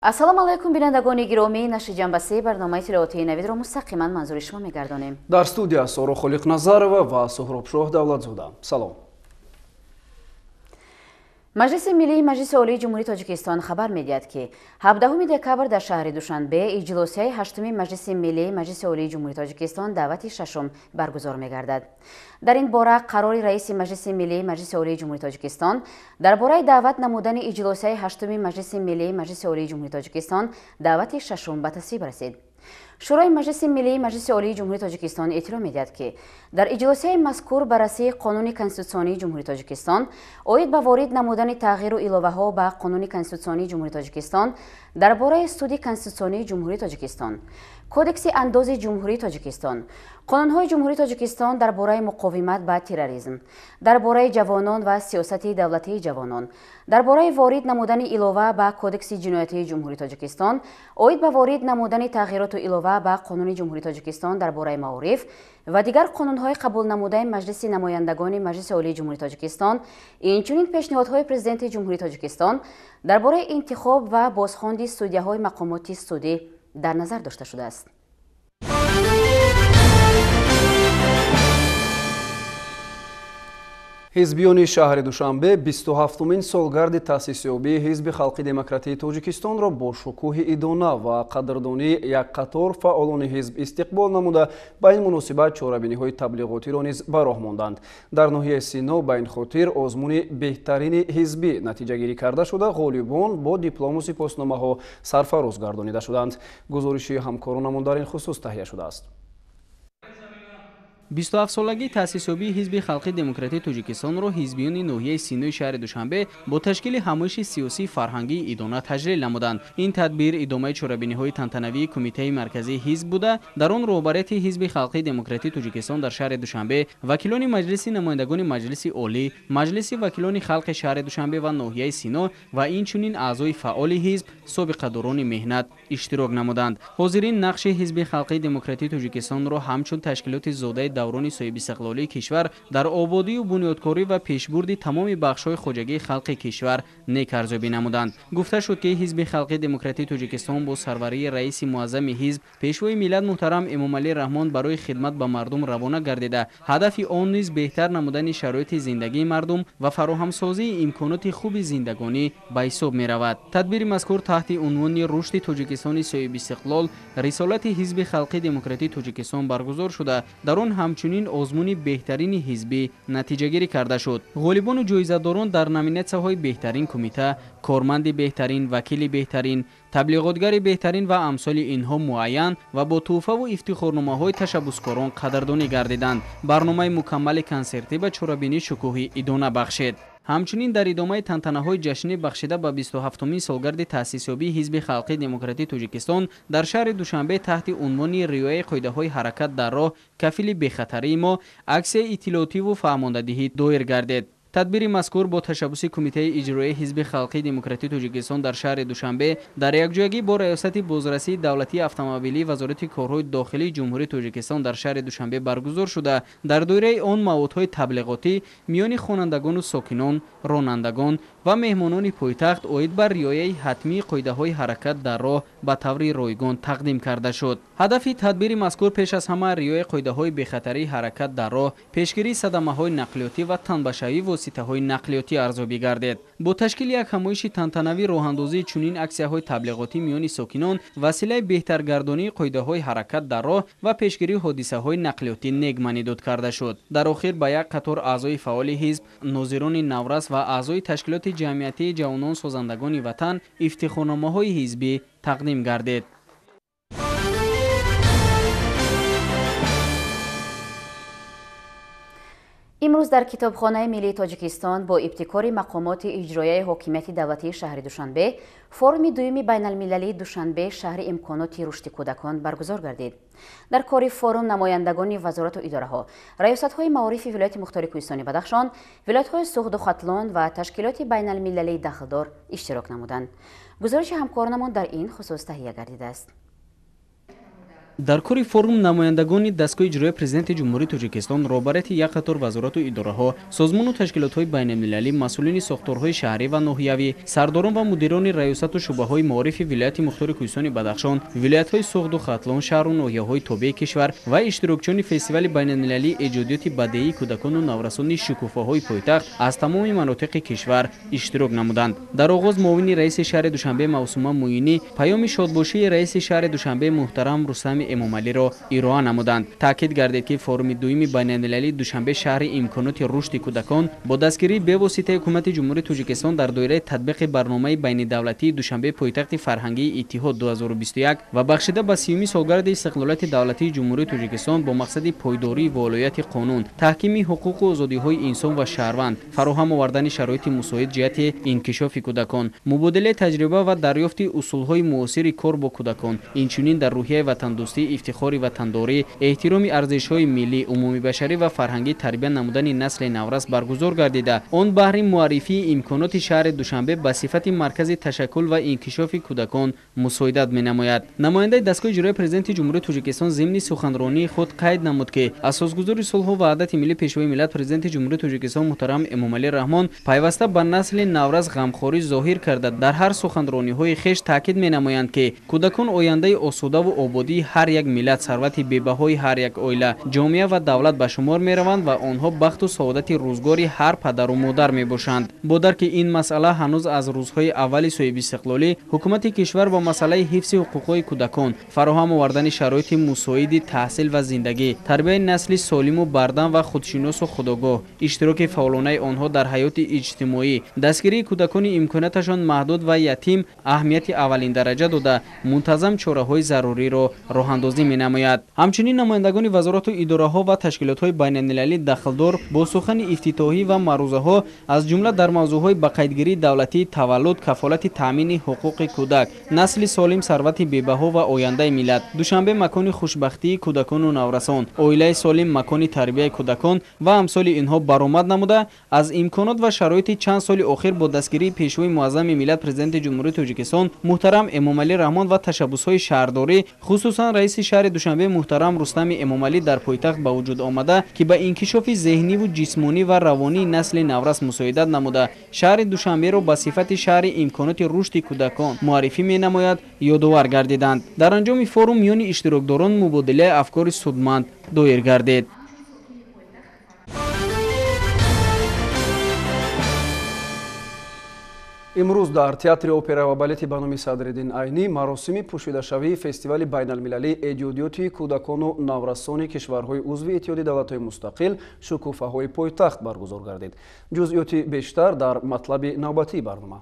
Ассалому алайкум, бинандагони гиромӣ, нашри ҷанбаси барномаи иттилоотии навидро мустақиман манзури шумо мегардонем. Дар студия Соро Холиқназарова ва Суҳробшоҳ Давлатзода. Салом. Маҷлиси Миллии Маҷлиси Олии Ҷумҳурии Тоҷикистон хабар медиҳад, ки 17 декабр дар шаҳри Душанбе иҷлосияи 8-уми Маҷлиси Миллии Маҷлиси Олии Ҷумҳурии Тоҷикистон даъвати шашум баргузор мегардад. Дар ин бора қарори раиси Маҷлиси Миллии Маҷлиси Олии Ҷумҳурии Тоҷикистон дар бораи даъват намудани иҷлосияи 8-уми Маҷлиси Миллии Маҷлиси Олии Ҷумҳурии Тоҷикистон даъвати шашум ба тасвиб расид. Шӯрои Маҷлиси Миллии Маҷлиси Олии Ҷумҳурии Тоҷикистон эътилоъ медиҳад, ки дар иҷлосияи мазкур баррасии Қонуни Конститутсионии Ҷумҳурии Тоҷикистон оид ба ворид намудани тағйиру иловаҳо ба Қонуни Конститутсионии Ҷумҳурии Тоҷикистон дар бораи Суди Конститутсионии Ҷумҳурии Тоҷикистон, Кодекси андози Ҷумҳурии Тоҷикистон, қонунҳои Ҷумҳурии Тоҷикистон дар бораи муқовимат ба терроризм, дар бораи ҷавонон ва сиёсати давлатии ҷавонон, дар бораи ворид намудани илова ба Кодекси ҷиноятии Ҷумҳурии Тоҷикистон оид ба ворид намудани тағйироту илова ба Қонуни Ҷумҳурии Тоҷикистон дар бораи маориф ва дигар қонунҳои қабулнамудаи Маҷлиси намояндагони Маҷлиси Олии Ҷумҳурии Тоҷикистон, инчунин пешниҳодҳои Президенти Ҷумҳурии Тоҷикистон дар бораи интихоб ва бозхонди судяҳои мақомоти судӣ дар назар дошта шудааст. Ҳизбиёни шаҳри Душанбе 27-умин солгарди таъсисёбии Ҳизби халқи демократии Тоҷикистонро бо шукӯҳи идона ва қадрдонии як қатор фаъолони ҳизб истиқбол намуда, ба ин муносибат чорабиниҳои таблиғотиро низ ба роҳ монданд. Дар ноҳияи Сино ба ин хотир озмуни беҳтарини ҳизбӣ натиҷагирӣ карда шуда, ғолибон бо диплому сипосномаҳо сарфароз гардонида шуданд. Гузориши ҳамкоронамон дар ин хусус таҳия шудааст. 27-солагии таъсисёбии Ҳизби халқи демократии Тоҷикистонро ҳизбиёни ноҳияи Синои шаҳри Душанбе бо ташкили ҳамоиши сиёсии фарҳангии идона таҷлил намуданд. Ин тадбир идомаи чорабиниҳои тантанавии Кумитаи марказии ҳизб буда, дар он роҳбарияти Ҳизби халқи демократии Тоҷикистон дар шаҳри Душанбе, вакилони Маҷлиси намояндагони Маҷлиси Олӣ, Маҷлиси вакилони халқи шаҳри Душанбе ва ноҳияи Сино ва инчунин аъзои фаъоли ҳизб, собиқадорони меҳнат иштирок намуданд. Ҳозирин нақши Ҳизби халқи демократии Тоҷикистонро ҳамчун ташкилоти зодаи даврони соҳибистиқлолии кишвар дар ободию бунёдкорӣ ва пешбурди тамоми бахшҳои хоҷагии халқи кишвар нек арзёбӣ намуданд. Гуфта шуд, ки Ҳизби халқи демократии Тоҷикистон бо сарварии раиси муаззами ҳизб, пешвои миллат муҳтарам Эмомалӣ Раҳмон барои хидмат ба мардум равона гардида, ҳадафи он низ беҳтар намудани шароити зиндагии мардум ва фароҳамсозии имконоти хуби зиндагонӣ ба ҳисоб меравад. Тадбири мазкур таҳти унвони рушди Тоҷикистони соҳибистиқлол рисолати Ҳизби халқи демократии Тоҷикистон баргузор шуда, дар он ҳамчунин озмуни беҳтарини ҳизбӣ натиҷагирӣ карда шуд. Ғолибону ҷоизадорон дар номинатсияҳои беҳтарин кумита, корманди беҳтарин, вакили беҳтарин, таблиғотгари беҳтарин ва амсоли инҳо муайян ва бо тӯҳфаву ифтихорномаҳои ташаббускорон қадрдонӣ гардиданд. Барномаи мукаммали консертӣ ба чорабинӣ шукӯҳи идона бахшид. Ҳамчунин дар идомаи тантанаҳои ҷашнӣ бахшида ба 27-умин солгарди таъсисёбии Ҳизби халқи демократии Тоҷикистон дар шаҳри Душанбе таҳти унвони риояи қоидаҳои ҳаракат дар роҳ кафили бехатарии мо аксияи иттилоотиву фаҳмондадиҳӣ доир гардид. Тадбири мазкур бо ташаббуси Кумитаи иҷроияи Ҳизби халқи демократии Тоҷикистон дар шаҳри Душанбе дар якҷоягӣ бо Раёсати бозрасии давлатии автомобилии Вазорати корҳои дохилии Ҷумҳурии Тоҷикистон дар шаҳри Душанбе баргузор шуда, дар доираи он маводҳои таблиғотӣ миёни хонандагону сокинон, ронандагон ва меҳмонони пойтахт оид ба риояи ҳатмии қоидаҳои ҳаракат дар роҳ ба таври ройгон тақдим карда шуд. Ҳадафи тадбири мазкур пеш аз ҳама риояи қоидаҳои бехатарии ҳаракат дар роҳ, пешгирии садамаҳои нақлиётӣ ва танбашавӣ воситаҳои нақлиётӣ арзёбӣ гардид. Бо ташкили як ҳамоиши тантанавӣ роҳандозии чунин аксияҳои таблиғотӣ миёни сокинон василаи беҳтаргардонии қоидаҳои ҳаракат дар роҳ ва пешгирии ҳодисаҳои нақлиётӣ нек манидод карда шуд. Дар охир ба як қатор аъзои фаъоли ҳизб, нозирони наврас ва аъзои ташкилоти ҷамъиятии ҷавонон созандагони ватан ифтихорномаҳои ҳизбӣ тақдим гардид. Имрӯз дар Китобхонаи миллии Тоҷикистон бо ибтикори мақомоти иҷроияи ҳокимияти давлатии шаҳри Душанбе форуми дуюми байналмилалии Душанбе шаҳри имконоти рушди кӯдакон баргузор гардид. Дар кори форум намояндагони вазорату идораҳо, раёсатҳои маорифи вилояти мухтори Кӯҳистони Бадахшон, вилоятҳои Суғду Хатлон ва ташкилоти байналмилалии дахлдор иштирок намуданд. Гузориши ҳамкоронамон дар ин хусус таҳия гардидааст. Дар кори форум намояндагони дастгоҳи иҷроияи Президенти Ҷумҳурии Тоҷикистон, роҳбарияти як қатор вазорату идораҳо, созмону ташкилотҳои байналмилалӣ, масъулини сохторҳои шаҳрӣ ва ноҳиявӣ, сардорон ва мудирони раёсату шӯъбаҳои маорифи вилояти мухтори Кӯҳистони Бадахшон, вилоятҳои Суғду Хатлон, шаҳру ноҳияҳои тобеи кишвар ва иштирокчиёни фестивали байналмилалии эҷодиёти бадеии кӯдакону наврасони шукуфаҳои пойтахт аз тамоми манотиқи кишвар иштирок намуданд. Дар оғоз муовини раиси шаҳри Душанбе Мавсума Муинӣ паёми шодбошии раиси шаҳри Душанбе муҳтарам Рустами Эмомалиро ироа намуданд. Таъкид гардид, ки форуми дуюми байналмилалии Душанбе шаҳри имконоти рушди кӯдакон бо дастгирии бевоситаи Ҳукумати Ҷумҳурии Тоҷикистон дар доираи татбиқи барномаи байнидавлатии Душанбе пойтахти фарҳангии Иттиҳод 2021 ва бахшида ба 30-юми солгарди истиқлолияти давлатии Ҷумҳурии Тоҷикистон бо мақсади пойдории волояти қонун, таҳкими ҳуқуқу озодиҳои инсон ва шаҳрванд, фароҳам овардани шароити мусоид ҷиҳати инкишофи кӯдакон, мубодилаи таҷриба ва дарёфти усулҳои муосири кор бо кӯдакон, инчунин дар рӯҳияи ватандӯстӣ, ифтихори ватандорӣ, эҳтироми арзишҳои миллӣ, умумибашарӣ ва фарҳангӣ тарбия намудани насли наврас баргузор гардида, он баҳри муаррифии имконоти шаҳри Душанбе ба сифати маркази ташаккул ва инкишофи кӯдакон мусоидат менамояд. Намояндаи дастгоҳи иҷроияи Президенти Ҷумҳурии Тоҷикистон зимни суханронии худ қайд намуд, ки асосгузори сулҳу ваҳдати миллӣ, Пешвои миллат, Президенти Ҷумҳурии Тоҷикистон муҳтарам Эмомалӣ Раҳмон пайваста ба насли наврас ғамхорӣ зоҳир карда, дар ҳар суханрониҳои хеш таъкид менамоянд, ки кӯдакон ояндаи осудаву ободии ҳар як миллат, сарвати бебаҳои ҳар як оила, ҷомеа ва давлат ба шумор мераванд ва онҳо бахту саодати рӯзгори ҳар падару модар мебошанд. Бо дарки ин масъала ҳанӯз аз рӯзҳои аввали соҳибистиқлолӣ ҳукумати кишвар бо масъалаи ҳифзи ҳуқуқҳои кӯдакон, фароҳам овардани шароити мусоиди таҳсил ва зиндагӣ, тарбияи насли солиму бардам ва худшиносу худогоҳ, иштироки фаъолонаи онҳо дар ҳаёти иҷтимоӣ, дастгирии кӯдакони имконияташон маҳдуд ва ятим аҳамияти аввалиндараҷа дода, мунтазам чораҳои заруриро роҳандозӣ менамояд. Ҳамчунин намояндагони вазорату идораҳо ва ташкилотҳои байналмилалӣ дахлдор бо сухани ифтитоҳӣ ва маърузаҳо аз ҷумла дар мавзӯъҳои ба қайдгирии давлатии таваллуд, кафолати таъмини ҳуқуқи кӯдак, насли солим, сарвати бебаҳо ва ояндаи миллат, Душанбе макони хушбахтии кӯдакону наврасон, оилаи солим макони тарбияи кӯдакон ва амсоли инҳо баромад намуда, аз имконот ва шароити чанд соли охир бо дастгирии Пешвои муаззами миллат, Президенти Ҷумҳурии Тоҷикистон муҳтарам Эмомалӣ Раҳмон ва ташаббусҳои шаҳрдорӣ, хусусан раиси шаҳри Душанбе муҳтарам Рустами Эмомалӣ дар пойтахт ба вуҷуд омада, ки ба инкишофи зеҳниву ҷисмонӣ ва равонии насли наврас мусоидат намуда, шаҳри Душанберо ба сифати шаҳри имконоти рушди кӯдакон муаррифӣ менамояд, ёдовар гардиданд. Дар анҷоми форум миёни иштирокдорон мубодилаи афкори судманд доир гардид. Имрӯз дар театри опера ва балети ба номи Садриддин Айнӣ маросими пӯшидашавии фестивали байналмилалии эҷодиёти кӯдакону наврасони кишварҳои узви Иттиҳоди давлатҳои мустақил шукуфаҳои пойтахт баргузор гардид. Ҷузъиёти бештар дар матлаби навбатии барнома.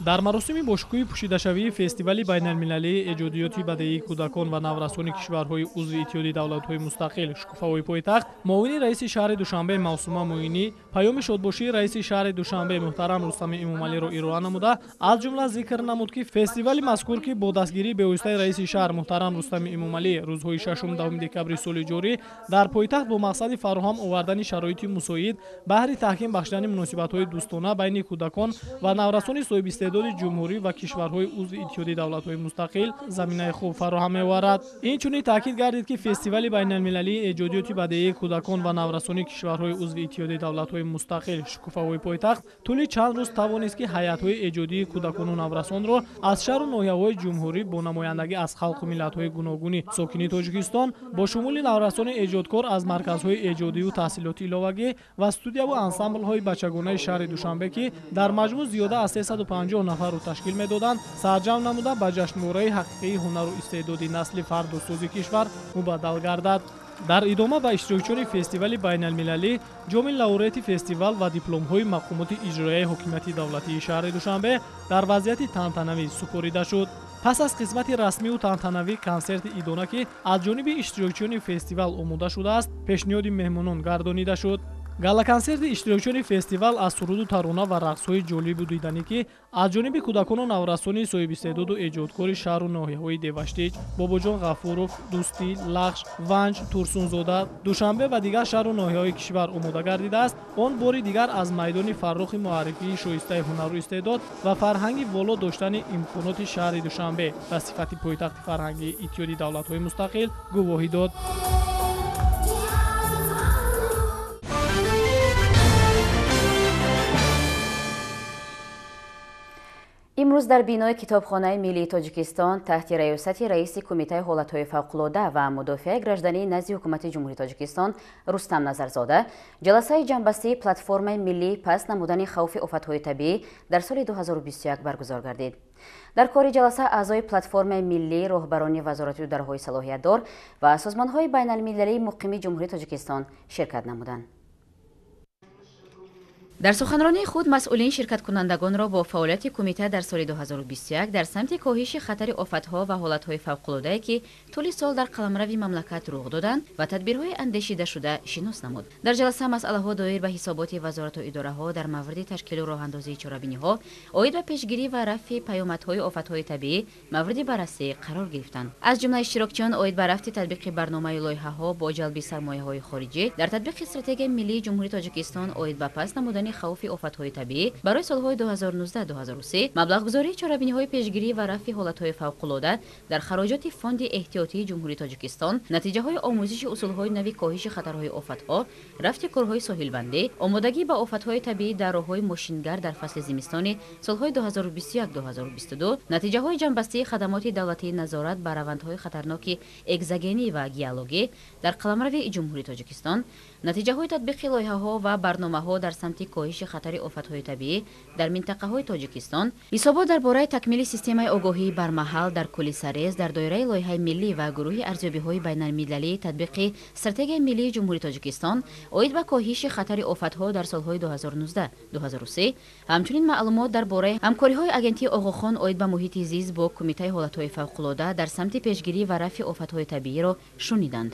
Дар маросими бошукӯҳи пӯшидашавии фестивали байналмилалии эҷодиёти бадеии кӯдакон ва наврасони кишварҳои узви Иттиҳоди давлатҳои мустақил шукуфаҳои пойтахт муовини раиси шаҳри Душанбе Мавсума Муинӣ паёми шодбошии раиси шаҳри Душанбе муҳтарам Рустами Эмомалиро ироа намуда, аз ҷумла зикр намуд, ки фестивали мазкур, ки бо дастгирии бевоситаи раиси шаҳр муҳтарам Рустами Эмомалӣ рӯзҳои 6-10 декабри соли ҷорӣ дар пойтахт бо мақсади фароҳам овардани шароити мусоид баҳри таҳким бахшидани муносибатҳои дӯстона байни кӯдакон ва наврасони соҳибистеъдод ҷумҳурӣ ва кишварҳои узви Иттиҳоди давлатҳои мустақил заминаи хуб фароҳам меоварад. Инчунин таъкид гардид, ки фестивали байналмилалии эҷодиёти бадеии кӯдакон ва наврасони кишварҳои узви Иттиҳоди давлатҳои мустақил шукуфаҳои пойтахт тӯли чанд рӯз тавонист, ки ҳайатҳои эҷодии кӯдакону наврасонро аз шаҳру ноҳияҳои ҷумҳурӣ бо намояндагӣ аз халқу миллатҳои гуногуни сокини Тоҷикистон бо шумули наврасони эҷодкор аз марказҳои эҷодию таҳсилоти иловагӣ ва студияву ансамблҳои бачагонаи шаҳри Душанбе, ки дар маҷмӯъ зиёда аз 350 нафарро ташкил медоданд, сарҷамъ намуда ба ҷашнвораи ҳақиқии ҳунару истеъдоди насли фардосози кишвар мубаддал гардад. Дар идома ба иштирокчиёни фестивали байналмилалӣ ҷоми лауреати фестивал ва дипломҳои мақомоти иҷроияи ҳокимияти давлатии шаҳри Душанбе дар вазъияти тантанавӣ супорида шуд. Пас аз қисмати расмиву тантанавӣ консерти идона, ки аз ҷониби иштирокчиёни фестивал омода шудааст, пешниҳоди меҳмонон гардонида шуд. Гала-консерти иштирокчиёни фестивал аз суруду тарона ва рақсҳои ҷолибу диданӣ, ки аз ҷониби кӯдакону наврасони соҳибистеъдоду эҷодкори шаҳру ноҳияҳои Деваштич, Бобоҷон Ғафуров, Дӯстӣ, Лахш, Ванҷ, Турсунзода, Душанбе ва дигар шаҳру ноҳияҳои кишвар омода гардидааст, он бори дигар аз майдони фаррохи муаррифии шоистаи ҳунару истеъдод ва фарҳанги воло доштани имконоти шаҳри Душанбе ва сифати пойтахти фарҳангии Иттиҳоди давлатҳои мустақил гувоҳӣ дод. Имрӯз дар бинои Китобхонаи миллии Тоҷикистон таҳти раёсати раиси Кумитаи ҳолатҳои фавқулода ва мудофиаи граждании назди Ҳукумати Ҷумҳурии Тоҷикистон Рустам Назарзода ҷаласаи ҷамъбастии платформаи миллӣ пас намудани хавфи офатҳои табиӣ дар соли 2021 баргузор гардид. Дар кори ҷаласа аъзои платформаи миллӣ, роҳбарони вазорату дарҳои салоҳиятдор ва созмонҳои байналмилалии муқими Ҷумҳурии Тоҷикистон ширкат намуданд. Дар суханронии худ масъулин ширкаткунандагонро бо фаъолияти кумита дар соли 2021 дар самти коҳиши хатари офатҳо ва ҳолатҳои фавқулодае, ки тӯли сол дар қаламрави мамлакат рух доданд ва тадбирҳои андешидашуда шинос намуд. Дар ҷаласа масъалаҳо доир ба ҳисоботи вазорату идораҳо дар мавриди ташкилу роҳандозии чорабиниҳо оид ба пешгирӣ ва рафъи паёмадҳои офатҳои табиӣ мавриди баррасӣ қарор гирифтанд. Аз ҷумла иштирокчиён оид ба рафти татбиқи барномаи лоиҳаҳо бо ҷалби сармояҳои хориҷӣ дар татбиқи стратегияи миллии Ҷумҳурии Тоҷикистон оид ба пас намудани хавфи офатҳои табиӣ барои солҳои 2019-2030, маблағгузории чорабиниҳои пешгирӣ ва рафъи ҳолатҳои фавқулода дар хароҷоти Фонди эҳтиётии Ҷумҳурии Тоҷикистон, натиҷаҳои омӯзиши усулҳои нави коҳиши хатарҳои офатҳо, рафти корҳои соҳилбандӣ, омодагӣ ба офатҳои табиӣ дар роҳҳои мошингар дар фасли зимистони солҳои 2021-2022, натиҷаҳои ҷамъбастии хадамоти давлатии назорат ба равандҳои хатарноки экзогенӣ ва геологӣ дар қаламрави Ҷумҳурии Тоҷикистон, натиҷаҳои татбиқи лоиҳаҳо ва барномаҳо дар самти коҳиши хатари офатҳои табиӣ дар минтақаҳои Тоҷикистон, ҳисобот дар бораи такмили системаи огоҳии бармаҳал дар кӯли Сарез дар доираи лоиҳаи миллӣ ва гурӯҳи арзёбиҳои байналмилалии татбиқи стратегияи миллии Ҷумҳурии Тоҷикистон оид ба коҳиши хатари офатҳо дар солҳои 2019-2003, ҳамчунин маълумот дар бораи ҳамкориҳои Агентии Оғохон оид ба муҳити зист бо Кумитаи ҳолатҳои фавқулода дар самти пешгирӣ ва рафъи офатҳои табииро шуниданд.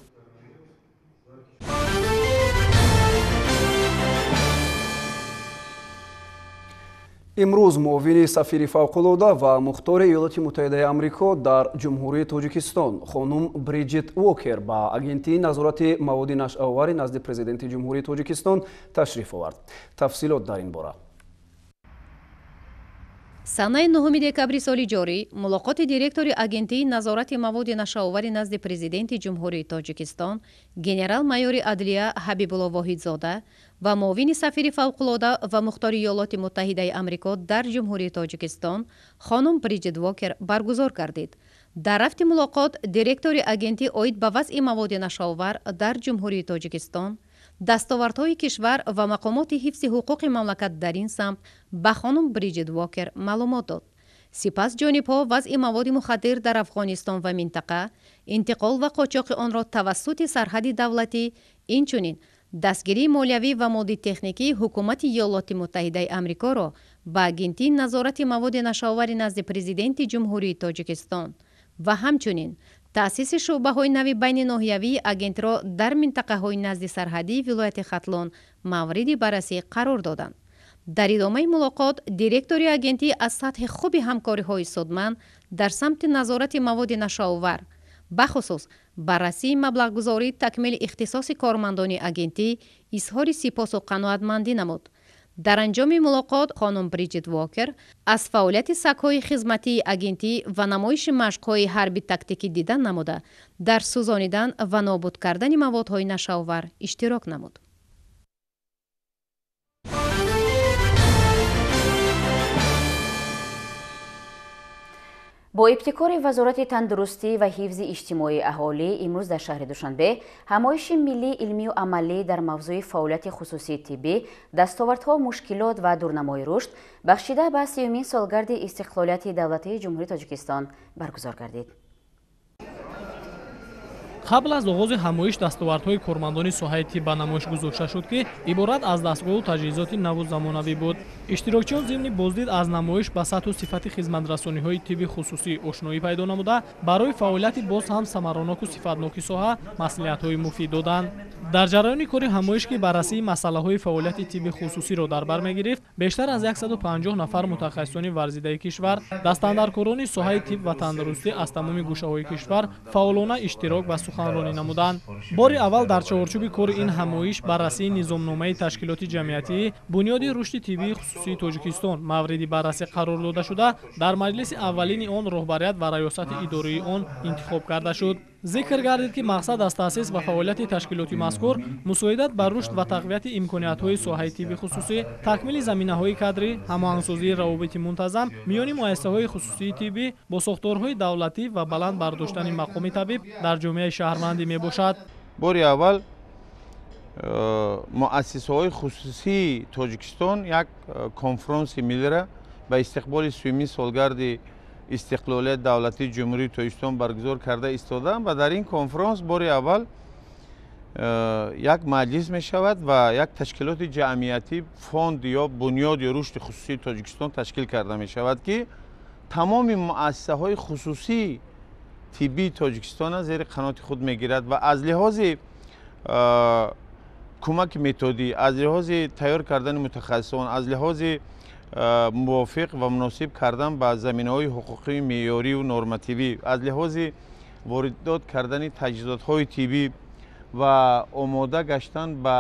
Имрӯз муовини сафири фавқулода ва мухтори Иёлоти Муттаҳидаи Амрико дар Ҷумҳурии Тоҷикистон хонум Бриҷит Уокер ба Агентии назорати маводи нашъаовари назди Президенти Ҷумҳурии Тоҷикистон ташриф овард. Тафсилот дар ин бора. Санаи 9 декабри соли ҷорӣ мулоқоти директори Агентии назорати маводи нашъаовари назди Президенти Ҷумҳурии Тоҷикистон генерал-майори адлия Ҳабибулло Воҳидзода ва муовини сафири фавқулода ва мухтори Иёлоти Муттаҳидаи Амрико дар Ҷумҳурии Тоҷикистон хонум Бриҷит Уокер баргузор гардид. Дар рафти мулоқот директори агентӣ оид ба вазъи маводи нашъаовар дар Ҷумҳурии Тоҷикистон, дастовардҳои кишвар ва мақомоти ҳифзи ҳуқуқи мамлакат дар ин самт ба хонум Бриҷит Уокер маълумот дод. Сипас ҷонибҳо вазъи маводи мухаддир дар Афғонистон ва минтақа, интиқол ва қочоқи онро тавассути сарҳади давлатӣ, инчунин дастгирии молиявӣ ва моддитехникии Ҳукумати Иёлоти Муттаҳидаи Амрикоро ба Агентии назорати маводи нашъаовари назди Президенти Ҷумҳурии Тоҷикистон ва ҳамчунин таъсиси шӯъбаҳои нави байниноҳиявии агентро дар минтақаҳои назди сарҳадии вилояти Хатлон мавриди баррасӣ қарор доданд. Дар идомаи мулоқот директори агентӣ аз сатҳи хуби ҳамкориҳои судманд дар самти назорати маводи нашъаовар, бахусус баррасии маблағгузории такмили ихтисоси кормандони агентӣ изҳори сипосу қаноатмандӣ намуд. Дар анҷоми мулоқот хонум Бриҷит Уокер аз фаъолияти сагҳои хизматии агентӣ ва намоиши машқҳои ҳарби-тактикӣ дидан намуда, дар сӯзонидан ва нобуд кардани маводҳои нашъаовар иштирок намуд. Бо ибтикори Вазорати тандурустӣ ва ҳифзи иҷтимоии аҳолӣ имрӯз дар шаҳри Душанбе ҳамоиши миллии илмию амалӣ дар мавзӯи фаъолияти хусусии тиббӣ, дастовардҳо, мушкилот ва дурнамои рушд бахшида ба 30-умин солгарди истиқлолияти давлатии Ҷумҳурии Тоҷикистон баргузор гардид. Қабл аз оғози ҳамоиш дастовардҳои кормандони соҳаи тиб ба намоиш гузошта шуд, ки иборат аз дастгоҳу таҷҳизоти наву замонавӣ буд. Иштирокчиён зимни боздид аз намоиш ба сатҳу сифати хизматрасониҳои тибби хусусӣ ошноӣ пайдо намуда, барои фаъолияти боз ҳам самароноку сифатноки соҳа маслиҳатҳои муфид доданд. Дар ҷараёни кори ҳамоиш, ки баррасии масъалаҳои фаъолияти тибби хусусиро дар бар мегирифт, бештар аз 150 нафар мутахассисони варзидаи кишвар, дастандаркорони соҳаи тиб ва тандурустӣ аз тамоми гӯшаҳои кишвар фаъолона иштирок ва суханронӣ намуданд. Бори аввал дар чаҳорчӯби кори ин ҳамоиш баррасии низомномаи ташкилоти ҷамъиятии Бунёди рушди тиббии хусусии Тоҷикистон мавриди баррасӣ қарор дода шуда, дар маҷлиси аввалини он роҳбарият ва раёсати идории он интихоб карда шуд. Зикр гардид, ки мақсад аз таъсис ва фаъолияти ташкилоти мазкур мусоидат ба рушд ва тақвияти имкониятҳои соҳаи тибби хусусӣ, такмили заминаҳои кадрӣ, ҳамоҳангсозии равобити мунтазам миёни муассисаҳои хусусии тиббӣ бо сохторҳои давлатӣ ва баланд бардоштани мақоми табиб дар ҷомеаи шаҳрвандӣ мебошад. Бори аввал муассисаҳои хусусии Тоҷикистон як конфронси миллиро ба истиқболи сюмин солгарди истиқлолияти давлатии Ҷумҳурии Тоҷикистон баргузор карда истодаам ва дар ин конфронс бори аввал як маҷлис мешавад ва як ташкилоти ҷамъиятӣ, фонд ё бунёди рушди хусусии Тоҷикистон ташкил карда мешавад, ки тамоми муассисаҳои хусусии тиббии Тоҷикистонро зери қаноти худ мегирад ва аз лиҳози кӯмаки методӣ, аз лиҳози тайёр кардани мутахассисон, аз лиҳози мувофиқ ва муносиб кардан ба заминаҳои ҳуқуқии меъёриву нормативӣ, аз лиҳози воридот кардани таҷҳизотҳои тиббӣ ва омода гаштан ба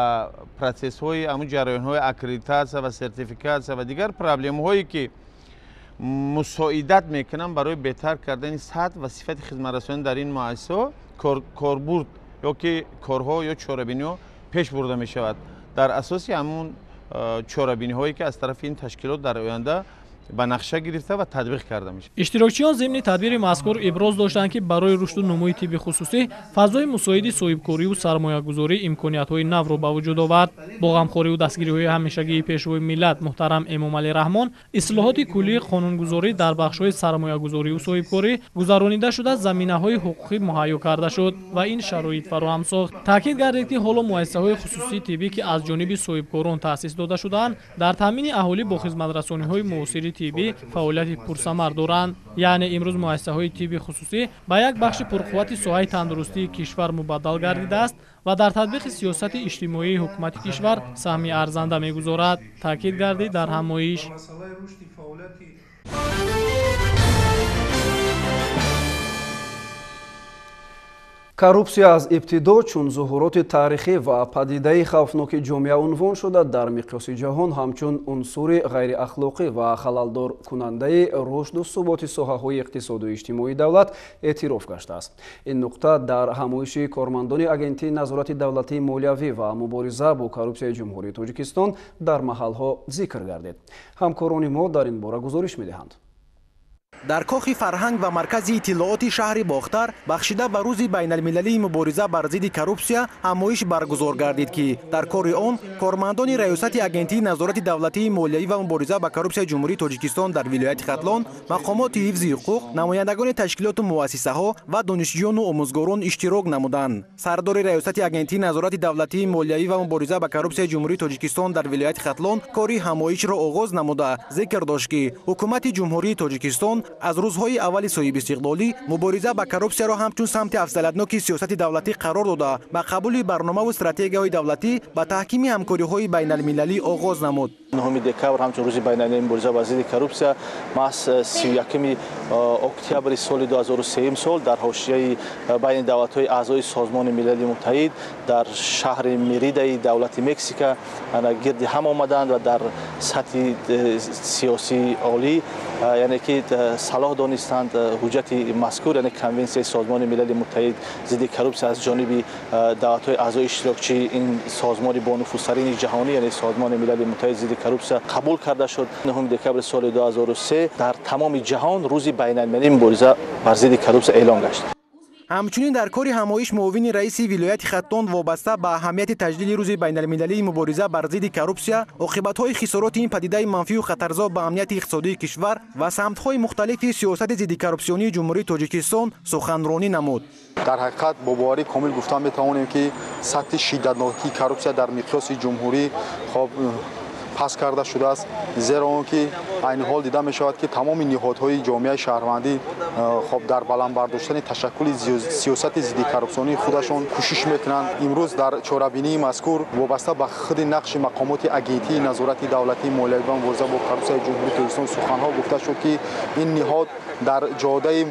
процессҳои ҳамун ҷараёнҳои аккредитатсия ва сертификатсия ва дигар проблемҳое ки мусоидат мекунанд барои беҳтар кардани сатҳ ва сифати хизматрасонӣ дар ин муассисаҳо, корбурд ё ки корҳо ё чорабиниҳо пеш бурда мешавад. Дар асоси ҳамун чорабиниҳое ки аз тарафи ин ташкилот дар оянда ба нақша гирифта ва татбиқ карда мешавад. Иштирокчиён зимни тадбири мазкур иброз доштанд, ки барои рушду нумӯи тибби хусусӣ фазои мусоиди соҳибкориву сармоягузорӣ имкониятҳои навро ба вуҷуд овард. Бо ғамхориву дастгириҳои ҳамешагии пешвои миллат муҳтарам Эмомалӣ Раҳмон ислоҳоти куллии қонунгузорӣ дар бахшҳои сармоягузориву соҳибкорӣ гузаронида шуда, заминаҳои ҳуқуқӣ муҳайё карда шуд ва ин шароит фароҳам сохт. Таъкид гардид, ки ҳоло муассисаҳои хусусии тиббӣ, ки аз ҷониби соҳибкорон таъсис дода шудаанд, дар таъмини аҳолӣ бо хизматрасониҳои муосири тиббӣ фаъолияти пурсамар доранд. Яъне имрӯз муассисаҳои тибби хусусӣ ба як бахши пурқуввати соҳаи тандурустии кишвар мубаддал гардидааст ва дар татбиқи сиёсати иҷтимоии ҳукумати кишвар саҳми арзанда мегузорад. Таъкид гардид дар ҳамоиш. Коррупсия аз ибтидо чун зуҳуроти таърихӣ ва падидаи хавфноки ҷомеа унвон шуда, дар миқёси ҷаҳон ҳамчун унсури ғайриахлоқӣ ва халалдоркунандаи рушду суботи соҳаҳои иқтисоду иҷтимоии давлат эътироф гаштааст. Ин нуқта дар ҳамоиши кормандони Агентии назорати давлатии молиявӣ ва мубориза бо коррупсияи Ҷумҳурии Тоҷикистон дар маҳалҳо зикр гардид. Ҳамкорони мо дар ин бора гузориш медиҳанд. Дар кохи фарҳанг ва маркази иттилооти шаҳри Бохтар бахшида ба рӯзи байналмилалии мубориза бар зидди коррупсия ҳамоиш баргузор гардид, ки дар кори он кормандони раёсати Агентии назорати давлатии молиявӣ ва мубориза ба коррупсияи Ҷумҳурии Тоҷикистон дар вилояти Хатлон, мақомоти ҳифзи ҳуқуқ, намояндагони ташкилоту муассисаҳо ва донишҷӯёну омӯзгорон иштирок намуданд. Сардори раёсати Агентии назорати давлатии молиявӣ ва мубориза ба коррупсияи Ҷумҳурии Тоҷикистон дар вилояти Хатлон кори ҳамоишро оғоз намуда, зикр дошт, ки ҳукумати Ҷумҳурии Тоҷикистон аз рӯзҳои аввали соҳибистиқлолӣ мубориза ба коррупсияро ҳамчун самти афзалиятноки сиёсати давлатӣ қарор дода, ба қабули барномаву стратегияҳои давлатӣ, ба таҳкими ҳамкориҳои байналмилалӣ оғоз намуд. 9 декабр ҳамчун рӯзи байналмилалии мубориза бар зидди коррупсия маҳз 31 октябри соли 2003 сол дар ҳошияи байни давлатҳои аъзои Созмони Милали Муттаҳид дар шаҳри Меридаи давлати Мексика гирди ҳам омаданд ва дар сатҳи сиёсии олӣ, яъне ки салоҳ донистанд ҳуҷҷати мазкур, яъне конвенсияи Созмони Милали Муттаҳид зидди коррупсия аз ҷониби давлатҳои аъзои иштирокчии ин созмони бонуфузтарини ҷаҳонӣ, яъне Созмони Милали Муттаҳид зидди коррупсия қабул карда шуд. 9 декабри соли 2003 дар тамоми ҷаҳон рӯзи байналмилалии мубориза бар зидди коррупсия эълон гашт. Ҳамчунин дар кори ҳамоиш муовини раиси вилояти Хатлон вобаста ба аҳамияти таҷлили рӯзи байналмилалии мубориза бар зидди коррупсия, оқибатҳои хисороти ин падидаи манфию хатарзо ба амнияти иқтисодии кишвар ва самтҳои мухталифи сиёсати зиддикоррупсионии Ҷумҳурии Тоҷикистон суханронӣ намуд. Дар ҳақиқат бо боварӣ комил гуфта метавонем, ки сатҳи шиддатнокии коррупсия дар миқёси ҷумҳурӣ хоб паст карда шудааст, зеро он ки айни ҳол дида мешавад, ки тамоми ниҳодҳои ҷомеаи шаҳрвандӣ хоб дар баланд бардоштани ташаккули сиёсати зидди коррупсионии худашон кӯшиш мекунанд. Имрӯз дар чорабинии мазкур вобаста ба худи нақши мақомоти агентии назорати давлатии молиявӣ ва мубориза бо коррупсияи Ҷумҳурии Тоҷикистон суханҳо гуфта шуд, ки ин ниҳод дар ҷодаи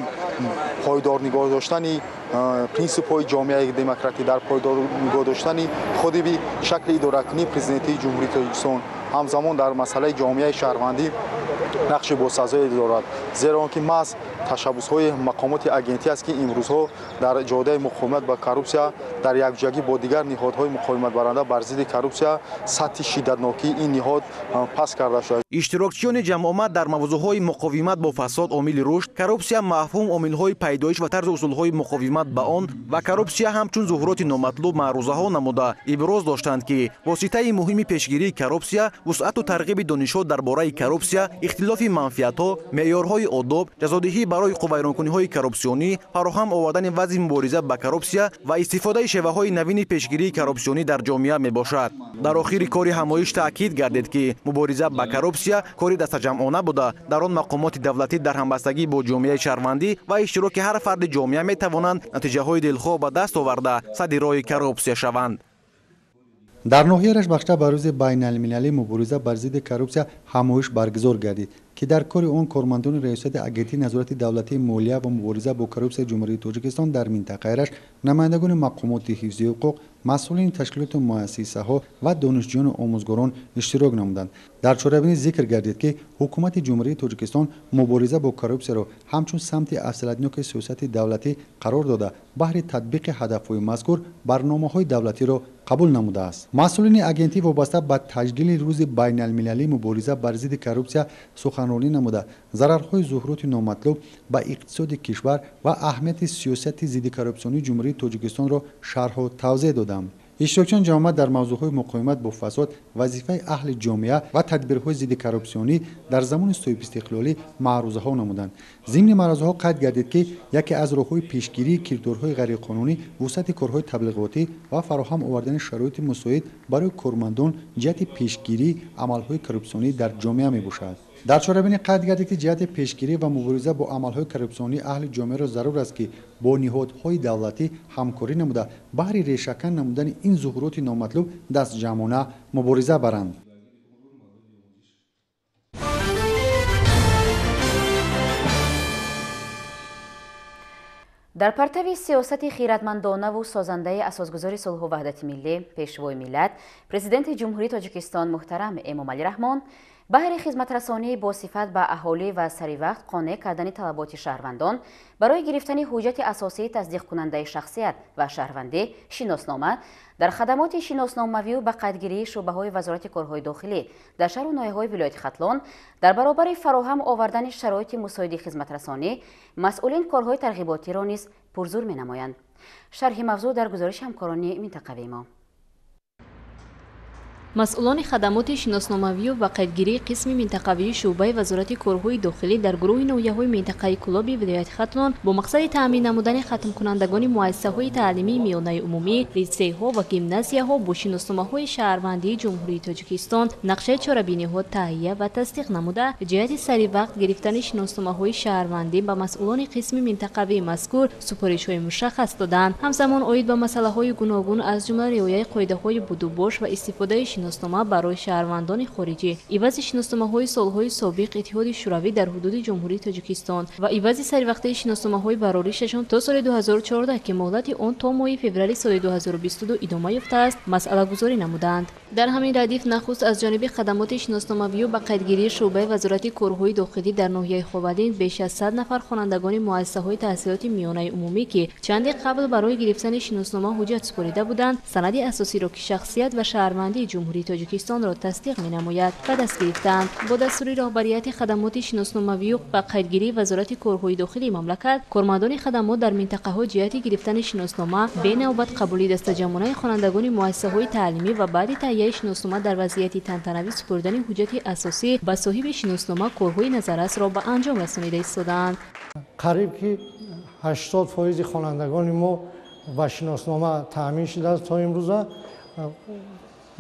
пойдор нигоҳ доштани принсипҳои ҷомеаи демократӣ, дар пойдор нигоҳ доштани худи шакли идоракунии президентии Ҷумҳурии Тоҷикистон, ҳамзамон дар масъалаи ҷомеаи шаҳрвандӣ нақши босазое дорад, зеро он ки маҳз ташаббусҳои мақомоти агентӣ аст, ки имрӯзҳо дар ҷодаи муқовимат ба коррупсия дар якҷоягӣ бо дигар ниҳодҳои муқовиматбаранда бар зидди коррупсия сатҳи шиддатнокии ин ниҳод паст карда шудааст. Иштирокчиёни ҷамъомад дар мавзӯъҳои муқовимат бо фасод, омили рушд, коррупсия, мафҳум, омилҳои пайдоиш ва тарзу усулҳои муқовимат ба он ва коррупсия ҳамчун зуҳуроти номатлуб маърузаҳо намуда иброз доштанд, ки воситаи муҳими пешгирии коррупсия вусъату тарғиби донишҳо дар бораи коррупсия, ихтилофи манфиатҳо, меъёрҳои одоб, ҷазодиҳӣ барои ҳуқуқвайронкуниҳои коррупсионӣ, фароҳам овардани вазъи мубориза ба коррупсия ва истифодаи шеваҳои навини пешгирии коррупсионӣ дар ҷомеа мебошад. Дар охири кори ҳамоиш таъкид гардид, ки мубориза ба коррупсия кори дастаҷамъона буда, дар он мақомоти давлатӣ дар ҳамбастагӣ бо ҷомеаи шаҳрвандӣ ва иштироки ҳар фарди ҷомеа метавонанд натиҷаҳои дилхоҳ ба даст оварда садди роҳи коррупсия шаванд. Дар ноҳияи Рашт бахшида ба рӯзи байналмилалии мубориза бар зидди коррупсия ҳамоиш баргузор гардид, ки дар кори он кормандони раёсати агентии назорати давлатии молия ва мубориза бо коррупсияи Ҷумҳурии Тоҷикистон дар минтақаи Рашт, намояндагони мақомоти ҳифзи ҳуқуқ, масъулини ташкилоту муассисаҳо ва донишҷӯёну омӯзгорон иштирок намуданд. Дар чорабинӣ зикр гардид, ки ҳукумати Ҷумҳурии Тоҷикистон мубориза бо коррупсияро ҳамчун самти афзалиятноки сиёсати давлатӣ қарор дода, баҳри татбиқи ҳадафҳои мазкур барномаҳои давлатиро қабул намудааст. Масъулини агентӣ вобаста ба таҷлили рӯзи байналмилалии мубориза бар зидди коррупсия суханронӣ намуда, зарарҳои зуҳуроти номатлуб ба иқтисоди кишвар ва аҳамияти сиёсати зидди коррупсионии Ҷумҳурии Тоҷикистонро шарҳу тавзеҳ доданд. Иштирокчиён ҷамъомад дар мавзӯъҳои муқовимат бо фасод, вазифаи аҳли ҷомеа ва тадбирҳои зидди коррупсионӣ дар замони соҳибистиқлолӣ маърузаҳо намуданд. Зимни маърузаҳо қайд гардид, ки яке аз роҳҳои пешгирии кирдорҳои ғайриқонунӣ вусъати корҳои таблиғотӣ ва фароҳам овардани шароити мусоид барои кормандон ҷиҳати пешгирии амалҳои коррупсионӣ дар ҷомеа мебошад. Дар чорабинӣ қайд гардид, ки ҷиҳати пешгирӣ ва мубориза бо амалҳои коррупсионии аҳли ҷомеаро зарур аст, ки бо ниҳодҳои давлатӣ ҳамкорӣ намуда, баҳри решакан намудани ин зуҳуроти номатлуб дастҷамъона мубориза баранд. Дар партави сиёсати хиратмандонаву созандаи асосгузори сулҳу ваҳдати миллӣ, пешвои миллат, президенти Ҷумҳурии Тоҷикистон муҳтарам Эмомалӣ Раҳмон баҳри хизматрасонии босифат ба аҳолӣ ва саривақт қонеъ кардани талаботи шаҳрвандон барои гирифтани ҳуҷҷати асосии тасдиқкунандаи шахсият ва шаҳрвандӣ шиноснома дар хадамоти шиносномавию ба қайдгирии шӯъбаҳои Вазорати корҳои дохилӣ дар шаҳру ноҳияҳои вилояти Хатлон дар баробари фароҳам овардани шароити мусоиди хизматрасонӣ масъулин корҳои тарғиботиро низ пурзур менамоянд. Шарҳи мавзӯъ дар гузориши ҳамкорони минтақавии мо. Масъулони хадамоти шиносномавию ва қайдгирии қисми минтақавии шӯъбаи Вазорати корҳои дохилӣ дар гурӯҳи ноҳияҳои минтақаи Кӯлоби вилояти Хатлон бо мақсади таъмин намудани хатмкунандагони муассисаҳои таълимии миёнаи умумӣ, литсейҳо ва гимназияҳо бо шиносномаҳои шаҳрвандии Ҷумҳурии Тоҷикистон нақшаи чорабиниҳо таҳия ва тасдиқ намуда, ҷиҳати саривақт гирифтани шиносномаҳои шаҳрвандӣ ба масъулони қисми минтақавии мазкур супоришҳои мушаххас доданд. Ҳамзамон оид ба масъалаҳои гуногун аз ҷумла риояи қоидаҳои будубош ва истифодаи шиноснома барои шаҳрвандони хориҷӣ, ивази шиносномаҳои солҳои собиқ Иттиҳоди Шӯравӣ дар ҳудуди Ҷумҳурии Тоҷикистон ва ивази саривақтаи шиносномаҳои бароришашон то соли 2014, ки муҳлати он то моҳи феврали соли 2022 идома ёфтааст, масъалагузорӣ намуданд. Дар ҳамин радиф нахуст аз ҷониби хадамоти шиносномавию ба қайдгирии шӯъбаи Вазорати корҳои дохилӣ дар ноҳияи Ховалин беш аз 100 нафар хонандагони муассисаҳои таҳсилоти миёнаи умумӣ, ки чанде қабл барои гирифтани шиноснома ҳуҷҷат супорида буданд, санади асосиро, ки шахсият ва шаҳрвандии Ҷумҳурии Тоҷикистонро тасдиқ менамояд, ба даст гирифтаанд. Бо дастури роҳбарияти хадамоти шиносномавию ба қайдгирии Вазорати корҳои дохилии мамлакат, кормандони хадамот дар минтақаҳо ҷиҳати гирифтани шиноснома бенавбат қабули дастаҷамъонаи хонандагони муассисаҳои таълимӣ ва баъди таҳияи шиноснома дар вазъияти тантанавӣ супоридани ҳуҷҷати асосӣ ба соҳиби шиноснома корҳои назаррасро ба анҷом расонида истодаанд. Қариб ки 80% хонандагони мо ба шиноснома таъмин шудааст то имрӯза.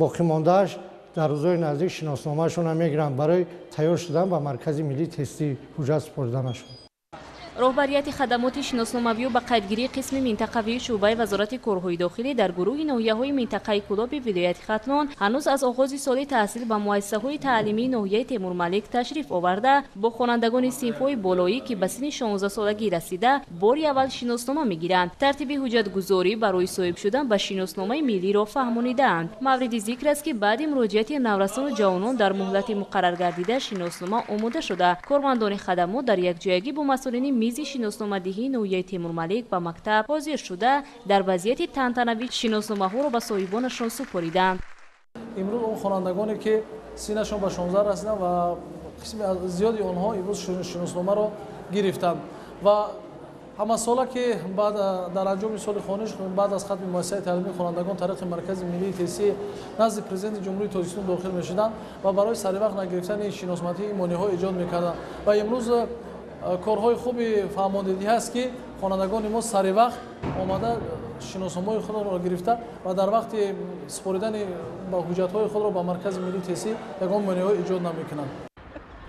Боқимондааш дар рӯзҳои наздик шиносномаашонро мегиранд барои тайёр шудан ба Маркази миллии тестӣ ҳуҷҷат супориданашон. Роҳбарияти хадамоти шиносномавию ба қайдгирии қисми минтақавии шӯъбаи Вазорати корҳои дохилӣ дар гурӯҳи ноҳияҳои минтақаи Кӯлоби вилояти Хатлон ҳанӯз аз оғози соли таҳсил ба муассисаҳои таълимии ноҳияи Темурмалик ташриф оварда, бо хонандагони синфҳои болоӣ, ки ба синни 16-солагӣ расида, бори аввал шиноснома мегиранд, тартиби ҳуҷҷатгузорӣ барои соҳиб шудан ба шиносномаи миллиро фаҳмонидаанд. Мавриди зикр аст, ки баъди муроҷиати наврасону ҷавонон дар муҳлати муқарраргардида шиноснома омода шуда, кормандони хадамот дар якҷоягӣ бо масъулини мизи шиносномадиҳии ноҳияи Темурмалик ба мактаб ҳозир шуда, дар вазъияти тантанавӣ шиносномаҳоро ба соҳибонашон супориданд. Имрӯз он хонандагоне, ки синнашон ба 16 расиданд ва қисми зиёди онҳо имрӯз шиносномаро гирифтанд ва ҳамасола, ки баъд дар анҷоми соли хониш, баъд аз хатми муассисаи таълимии хонандагон тариқи Маркази миллии тестӣ назди Президенти Ҷумҳурии Тоҷикистон дохил мешуданд ва барои саривақт нагирифтани шиносномадиҳӣ монеаҳо эҷод мекарданд. Ва имрӯз корҳои хуби фаҳмондидӣ ҳаст, ки хонандагони мо саривақт омада шиносномаҳои худро гирифта ва дар вақти супоридани ҳуҷҷатҳои худро ба Маркази миллии тестӣ ягон монеаҳо эҷод намекунанд.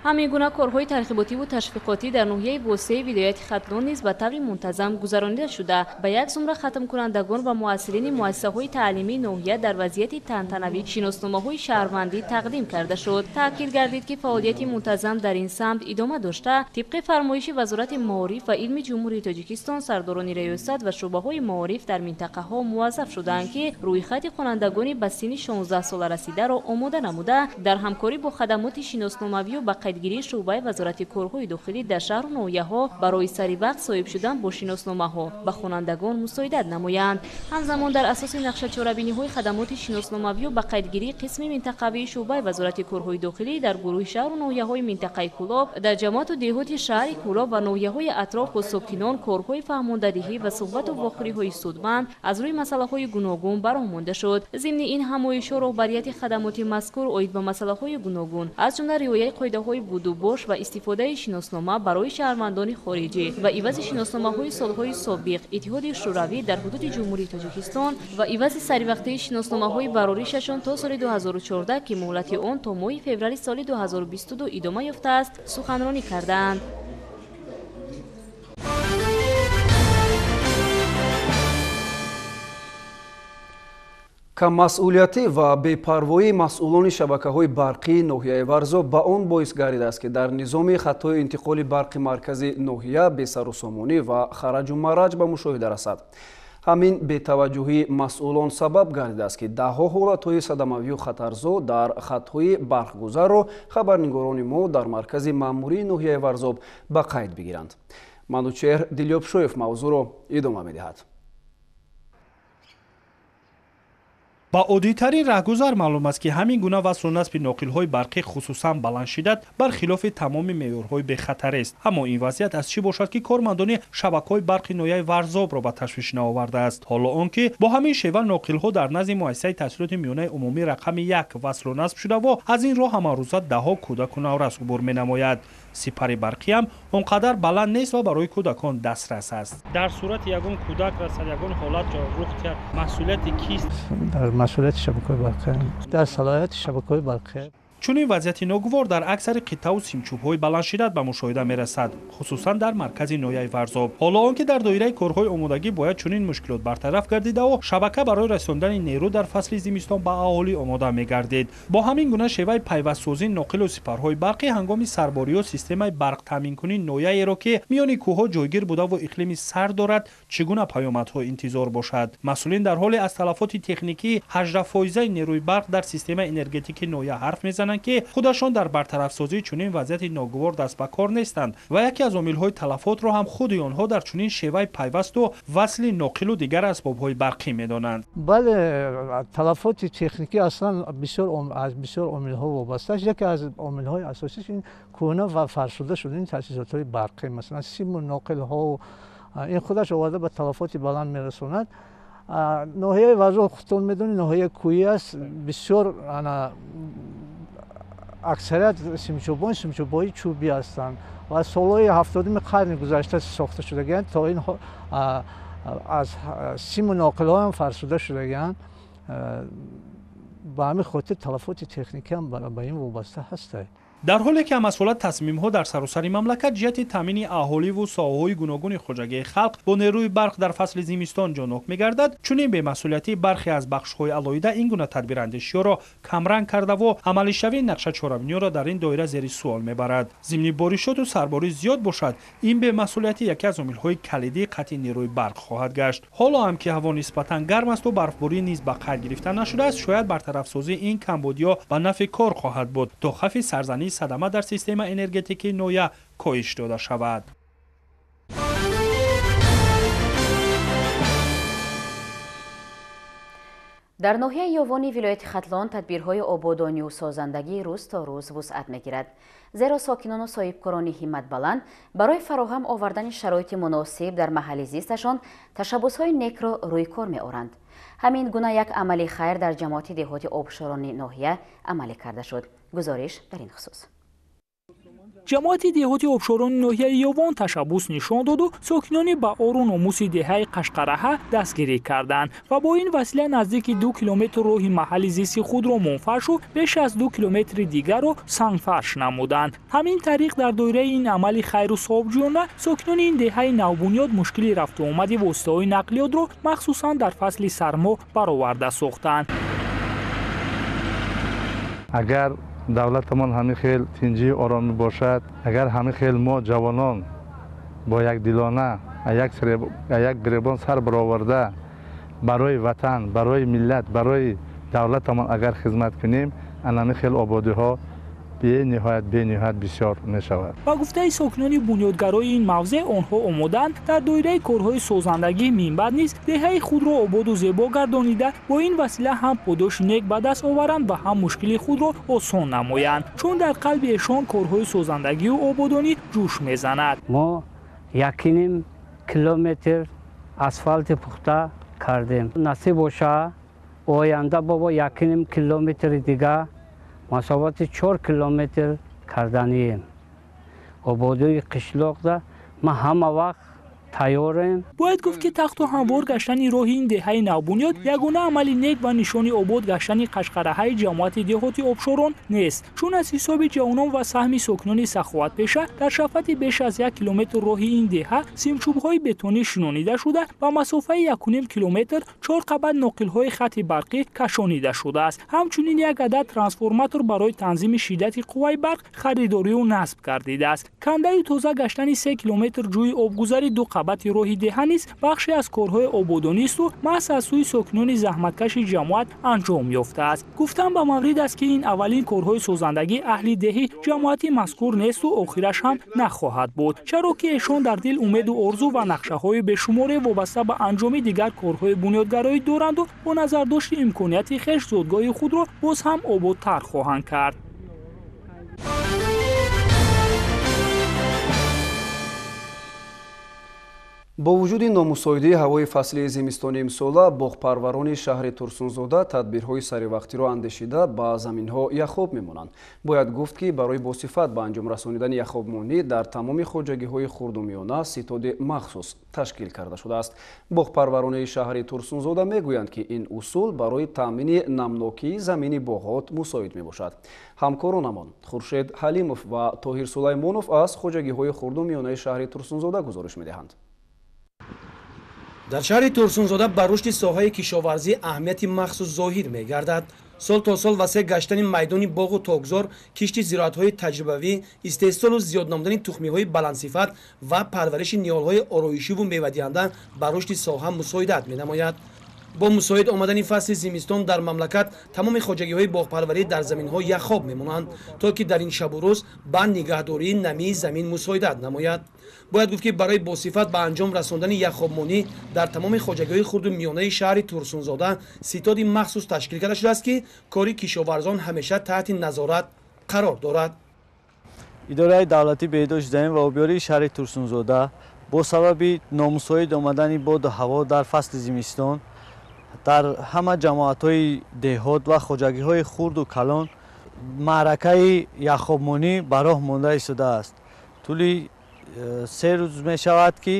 Ҳамин гуна корҳои тарғиботиву ташвиқотӣ дар ноҳияи Восеи вилояти Хатлон низ ба таври мунтазам гузаронида шуда, ба як зумра хатмкунандагон ва муассилини муассисаҳои таълимии ноҳия дар вазъияти тантанавӣ шиносномаҳои шаҳрвандӣ тақдим карда шуд. Таъкид гардид, ки фаъолияти мунтазам дар ин самт идома дошта, тибқи фармоиши Вазорати маориф ва илми Ҷумҳурии Тоҷикистон сардорони раёсат ва шӯъбаҳои маориф дар минтақаҳо муваззаф шудаанд, ки рӯйхати хонандагони ба синни 16 сола расидаро омода намуда, дар ҳамкорӣ бо хадамоти шиносномавию ба қайдгирии шӯъбаи Вазорати корҳои дохилӣ дар шаҳру ноҳияҳо барои саривақт соҳиб шудан бо шиносномаҳо ба хонандагон мусоидат намоянд. Ҳамзамон дар асоси нақшачорабиниҳои хадамоти шиносномавию ба қайдгирии қисми минтақавии шӯъбаи Вазорати корҳои дохилӣ дар гурӯҳи шаҳру ноҳияҳои минтақаи Кӯлоб, дар ҷамоату деҳоти шаҳри Кӯлоб ва ноҳияҳои атроф бо сокинон корҳои фаҳмондадиҳӣ ва суҳбату вохӯриҳои судманд аз рӯи масъалаҳои гуногун бароҳ монда шуд. Зимни ин ҳамоишҳо роҳбарияти хадамоти мазкур оид ба масъалаҳои гуногун, аз ҷумла риояи қоидаҳои будубош ва истифодаи шиноснома барои шаҳрвандони хориҷӣ ва ивази шиносномаҳои солҳои собиқ Иттиҳоди Шӯравӣ дар ҳудуди Ҷумҳурии Тоҷикистон ва ивази саривақтии шиносномаҳои бароришашон то соли 2014, ки муҳлати он то моҳи феврали соли 2022 идома ёфтааст, суханронӣ кардаанд. Каммасъулиятӣ ва бепарвоии масъулони шабакаҳои барқии ноҳияи Варзоб ба он боис гардидааст, ки дар низоми хатҳои интиқоли барқи маркази ноҳия бесарусомонӣ ва хараҷу мараҷ ба мушоҳида расад. Ҳамин бетаваҷҷӯҳии масъулон сабаб гардидааст, ки даҳҳо ҳолатҳои садамавию хатарзо дар хатҳои барқгузарро хабарнигорони мо дар маркази маъмурии ноҳияи Варзоб ба қайд бигиранд. Манучеҳр Дилёбшоев мавзӯъро идома медиҳад. Ба оддитарин раҳгузар маълум аст, ки ҳамин гуна васлу насби ноқилҳои барқӣ хусусан баландшиддат бар хилофи тамоми меъёрҳои бехатарест. Аммо ин вазъият аз чӣ бошад, ки кормандони шабакаҳои барқи ноҳияи Варзобро ба ташвиш наовардааст? Ҳоло он ки бо ҳамин шева ноқилҳо дар назди муассисаи таҳсилоти миёнаи умумӣ рақами 1 васлу насб шудаву аз ин роҳ ҳамарӯза даҳҳо кӯдаку наврас убур менамояд. Сипари барқиам он қадар баланд нест ва барои кӯдакон дастрас аст. Дар сурати ягон кӯдак расад, ягон ҳолат рух диҳад, масъулияти кист? Дар масъулияти шабакаҳои барқӣ, дар салоҳияти шабакаҳои барқӣ. Чунин вазъияти ногувор дар аксари қитъаву симчӯбҳои баландшиддат ба мушоҳида мерасад, хусусан дар маркази ноҳияи Варзоб. Ҳоло он ки дар доираи корҳои омодагӣ бояд чунин мушкилот бартараф гардидаву шабака барои расондани нерӯ дар фасли зимистон ба аҳолӣ омода мегардид. Бо ҳамин гуна шеваи пайвастсозии ноқилу сипарҳои барқӣ ҳангоми сарбориё системаи барқтаъминкунии ноҳияеро, ки миёни кӯҳҳо ҷойгир будаву иқлими сард дорад, чӣ гуна паёмадҳо интизор бошад? Масъулин дар ҳоле аз талафоти техникии 18% нерӯи барқ дар системаи энергетикии ноҳия ҳарф мезананд, ки худашон дар бартарафсозии чунин вазъияти ногувор даст ба кор нестанд ва яке аз омилҳои талафотро ҳам худи онҳо дар чунин шеваи пайвасту васли ноқилу дигар асбобҳои барқӣ медонанд. Бале, талафоти техникӣ аслан аз бисёр омилҳо вобаста аст. Яке аз омилҳои асосиш ин кӯҳна ва фарсуда шудани таъсисотҳои барқӣ, масалан симу ноқилҳо, ин худаш оварда ба талафоти баланд мерасонад. Ноҳияи Варзоб худтон медонед, ноҳияи кӯҳӣ аст, бисёр аксарият симчӯбон симчӯбҳои чӯбӣ ҳастанд ва солҳои 70-уми қарни гузашта сохта шудагианд, то ин аз симу ноқилҳо ҳам фарсуда шудагианд. Ба ҳамин хотир талафоти техникӣ ҳам ба ин вобаста ҳаст. Дар ҳоле ки ҳамасола тасмимҳо дар саросари мамлакат ҷиҳати таъмини аҳоливу соҳаҳои гуногуни хоҷагии халқ бо нерӯи барқ дар фасли зимистон ҷонок мегардад, чунин бемасъулиятии бархе аз бахшҳои алоҳида ин гуна тадбирандешиҳоро камранг кардаву амалишавии нақша чорабиниёро дар ин доира зери суол мебарад. Зимни боришоту сарборӣ зиёд бошад, ин бемасъулиятӣ яке аз омилҳои калидии қатъи нерӯи барқ хоҳад гашт. Ҳоло ҳам ки ҳаво нисбатан гарм асту барфборӣ низ ба қайд гирифта нашудааст, шояд бартарафсозии ин камбудиҳо ба нафъи кор хоҳад буд, то хавфи сарзании садама дар система энергетикии ноя коҳиш дода шавад. Дар ноҳияи Ёвони вилояти Хатлон тадбирҳои ободонию созандагӣ рӯз то рӯз вусъат мегирад. Зеро сокинону соҳибкорони ҳимматбаланд барои фароҳам овардани шароити муносиб дар маҳалли зисташон ташаббусҳои некро рӯи кор меоранд. Ҳамин гуна як амали хайр дар ҷамоати деҳоти Обшорони ноҳия амалӣ карда шуд. Гузориш дар ин хусус. Ҷамоати деҳоти Обшорони ноҳияи Ёвон ташаббус нишон доду сокинони ба ору номуси деҳаи Қашқараҳа дастгирӣ карданд ва бо ин васила наздики 2 километр роҳи маҳалли зисти худро монфаршу беш аз 2 километри дигарро сангфарш намуданд. Ҳамин тариқ дар доираи ин амали хайру соҳибҷӯёна сокинони ин деҳаи навбунёд мушкили рафтуомади воситаҳои нақлиётро махсусан дар фасли сармо бароварда сохтанд. Агар давлатамон ҳамин хел тинҷӣ оромӣ бошад, агар ҳамин хел мо ҷавонон бо якдилона як гиребон сар бароварда барои ватан, барои миллат, барои давлатамон агар хизмат кунем, ҳамин хел ободиҳо бениҳоят бисёр мешавад. Ба гуфтаи сокинони бунёдгарои ин мавзеъ, онҳо омодаанд дар доираи корҳои созандагӣ минбаъд низ деҳаи худро ободу зебо гардонида, бо ин васила ҳам подоши нек ба даст оваранд ва ҳам мушкили худро осон намоянд, чун дар қалби эшон корҳои созандагию ободонӣ ҷӯш мезанад. Мо 1.5 километр асфалти пухта кардем. Насиб боша, оянда бобо 1.5 километри дига масофати 4 километр карданием. Ободии қишлоқда ма ҳама вақт тайёрем. Бояд гуфт, ки тахту ҳамвор гаштани роҳи ин деҳаи навбунёд ягона амали нек ва нишони обод гаштани Қашқараҳаи ҷамоати деҳоти Обшорон нест, чун аз ҳисоби ҷавонон ва саҳми сокинони саховатпеша дар шафати беш аз 1 километр роҳи ин деҳа симчӯбҳои бетонӣ шинонида шуда, ба масофаи 1.5 километр 4 қабат ноқилҳои хати барқӣ кашонида шудааст. Ҳамчунин як адад трансформатор барои танзими шиддати қувваи барқ харидорию насб гардидааст. Кандаю тоза гаштани 3 километр ҷӯи обгузари 2 қабати роҳи деҳа низ бахше аз корҳои ободонисту маҳз аз сӯи сокинони заҳматкаши ҷамоат анҷом ёфтааст. Гуфтан ба маврид аст, ки ин аввалин корҳои созандагии аҳли деҳи ҷамоати мазкур несту охираш ҳам нахоҳад буд, чаро ки эшон дар дил умеду орзу ва нақшаҳои бешуморе вобаста ба анҷоми дигар корҳои бунёдгароӣ доранду бо назардошти имконияти хеш зодгоҳи худро боз ҳам ободтар хоҳанд кард. Бо вуҷуди номусоидии ҳавои фасли зимистони имсола, боғпарварони шаҳри Турсунзода тадбирҳои саривақтиро андешида ба заминҳо яхоб мемонанд. Бояд гуфт, ки барои босифат ба анҷом расонидани яхобмонӣ дар тамоми хоҷагиҳои хурду миёна ситоди махсус ташкил карда шудааст. Боғпарварони шаҳри Турсунзода мегӯянд, ки ин усул барои таъмини намнокии замини боғот мусоид мебошад. Ҳамкоронамон Хуршед Ҳалимов ва Тоҳир Сулаймонов аз хоҷагиҳои хурду миёнаи шаҳри Турсунзода гузориш медиҳанд. Дар шаҳри Турсунзода ба рушди соҳаи кишоварзӣ аҳамияти махсус зоҳир мегардад. Сол то сол васеъ гаштани майдони боғу токзор, кишти зироатҳои таҷрибавӣ, истеҳсолу зиёд намудани тухмиҳои баландсифат ва парвариши ниҳолҳои ороишиву мевадиҳанда ба рушди соҳа мусоидат менамояд. Бо мусоид омадани фасли зимистон дар мамлакат тамоми хоҷагиҳои боғпарварӣ дар заминҳо яхоб мемонанд, то ки дар ин шабу рӯз ба нигаҳдории намии замин мусоидат намояд. Бояд гуфт, ки барои босифат ба анҷом расондани яхобмонӣ дар тамоми хоҷагиҳои хурду миёнаи шаҳри Турсунзода ситоди махсус ташкил карда шудааст, ки кори кишоварзон ҳамеша таҳти назорат қарор дорад. Идораи давлатии беҳдошти замин ва обёрии шаҳри Турсунзода бо сабаби номусоид омадани боду ҳаво дар фасли зимистон дар ҳама ҷамоатҳои деҳот ва хоҷагиҳои хурду калон маъракаи яхобмонӣ ба роҳ монда истодааст. Тӯли 3 рӯз мешавад, ки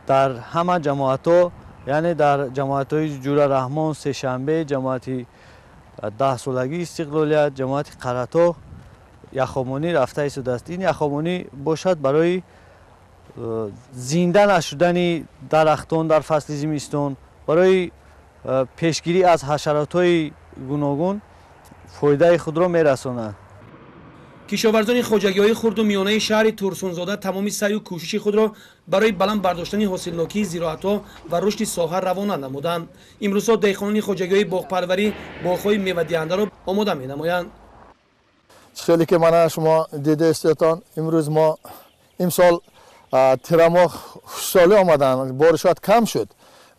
дар ҳама ҷамоатҳо, яъне дар ҷамоатҳои Ҷурараҳмон, Сешанбе, ҷамоати 10 солагии истиқлолият ҷамоати Қаратоғ яхобмонӣ рафта истодааст. Ин яхобмонӣ бошад барои зинда нашудани дарахтон дар фасли зимистон, барои пешгирӣ аз ҳашаротҳои гуногун фоидаи худро мерасонад. Кишоварзони хоҷагиҳои хурду миёнаи шаҳри Турсунзода тамоми саъю кӯшиши худро барои баланд бардоштани ҳосилнокии зироатҳо ва рушди соҳа равона намуданд. Имрӯзҳо деҳқонони хоҷагиҳои боғпарварӣ боғҳои мевадиҳандаро омода менамоянд. Хеле ки мана шумо дида истетон, имрӯз мо имсол тирамоҳ хушсолӣ омадан, боришот кам шуд.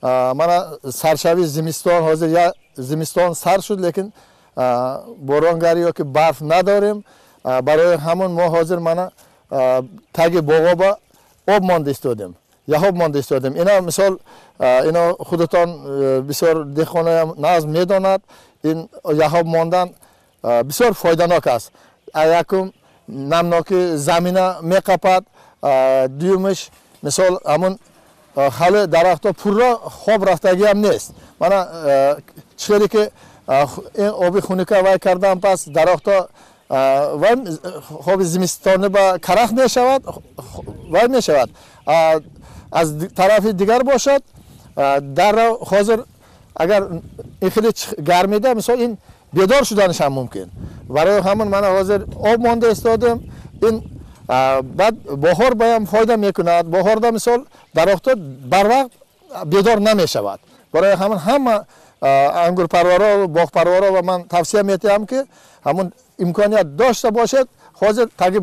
Мана саршави зимистон, ҳозир зимистон сар шуд, лекин боронгарӣ ёки барф надорем. Барои ҳамон мо ҳозир мана таги боғоба об монда истодем, яҳоб монда истодем. Ина мисол, ино худатон бисёр деҳқоноям нағз медонад, ин яҳоб мондан бисёр фоиданок аст. Якум, намноки замина меқапад, дуюмиш, мисол, ҳамун ҳали дарахтҳо пурра хоб рафтагиам нест. Мана чӣ ки ин оби хунука вай кардан, пас дарахтҳо вай хоби зимистони ба карах мешавад, вай мешавад. Аз тарафи дигар бошад, дарра ҳозир агар ин хеле гармида, мисол, ин бедор шуданашам мумкин. Барои ҳамон мана ҳозир об монда истодем. Ин баъд баҳор баям фоида мекунад. Баҳорда, мисол, дарахтҳо барвақт бедор намешавад. Барои ҳамон ҳама ангурпарваро, боғпарваро ва ман тавсия метиҳам, ки ҳамон имконият дошта бошед, ҳозир таги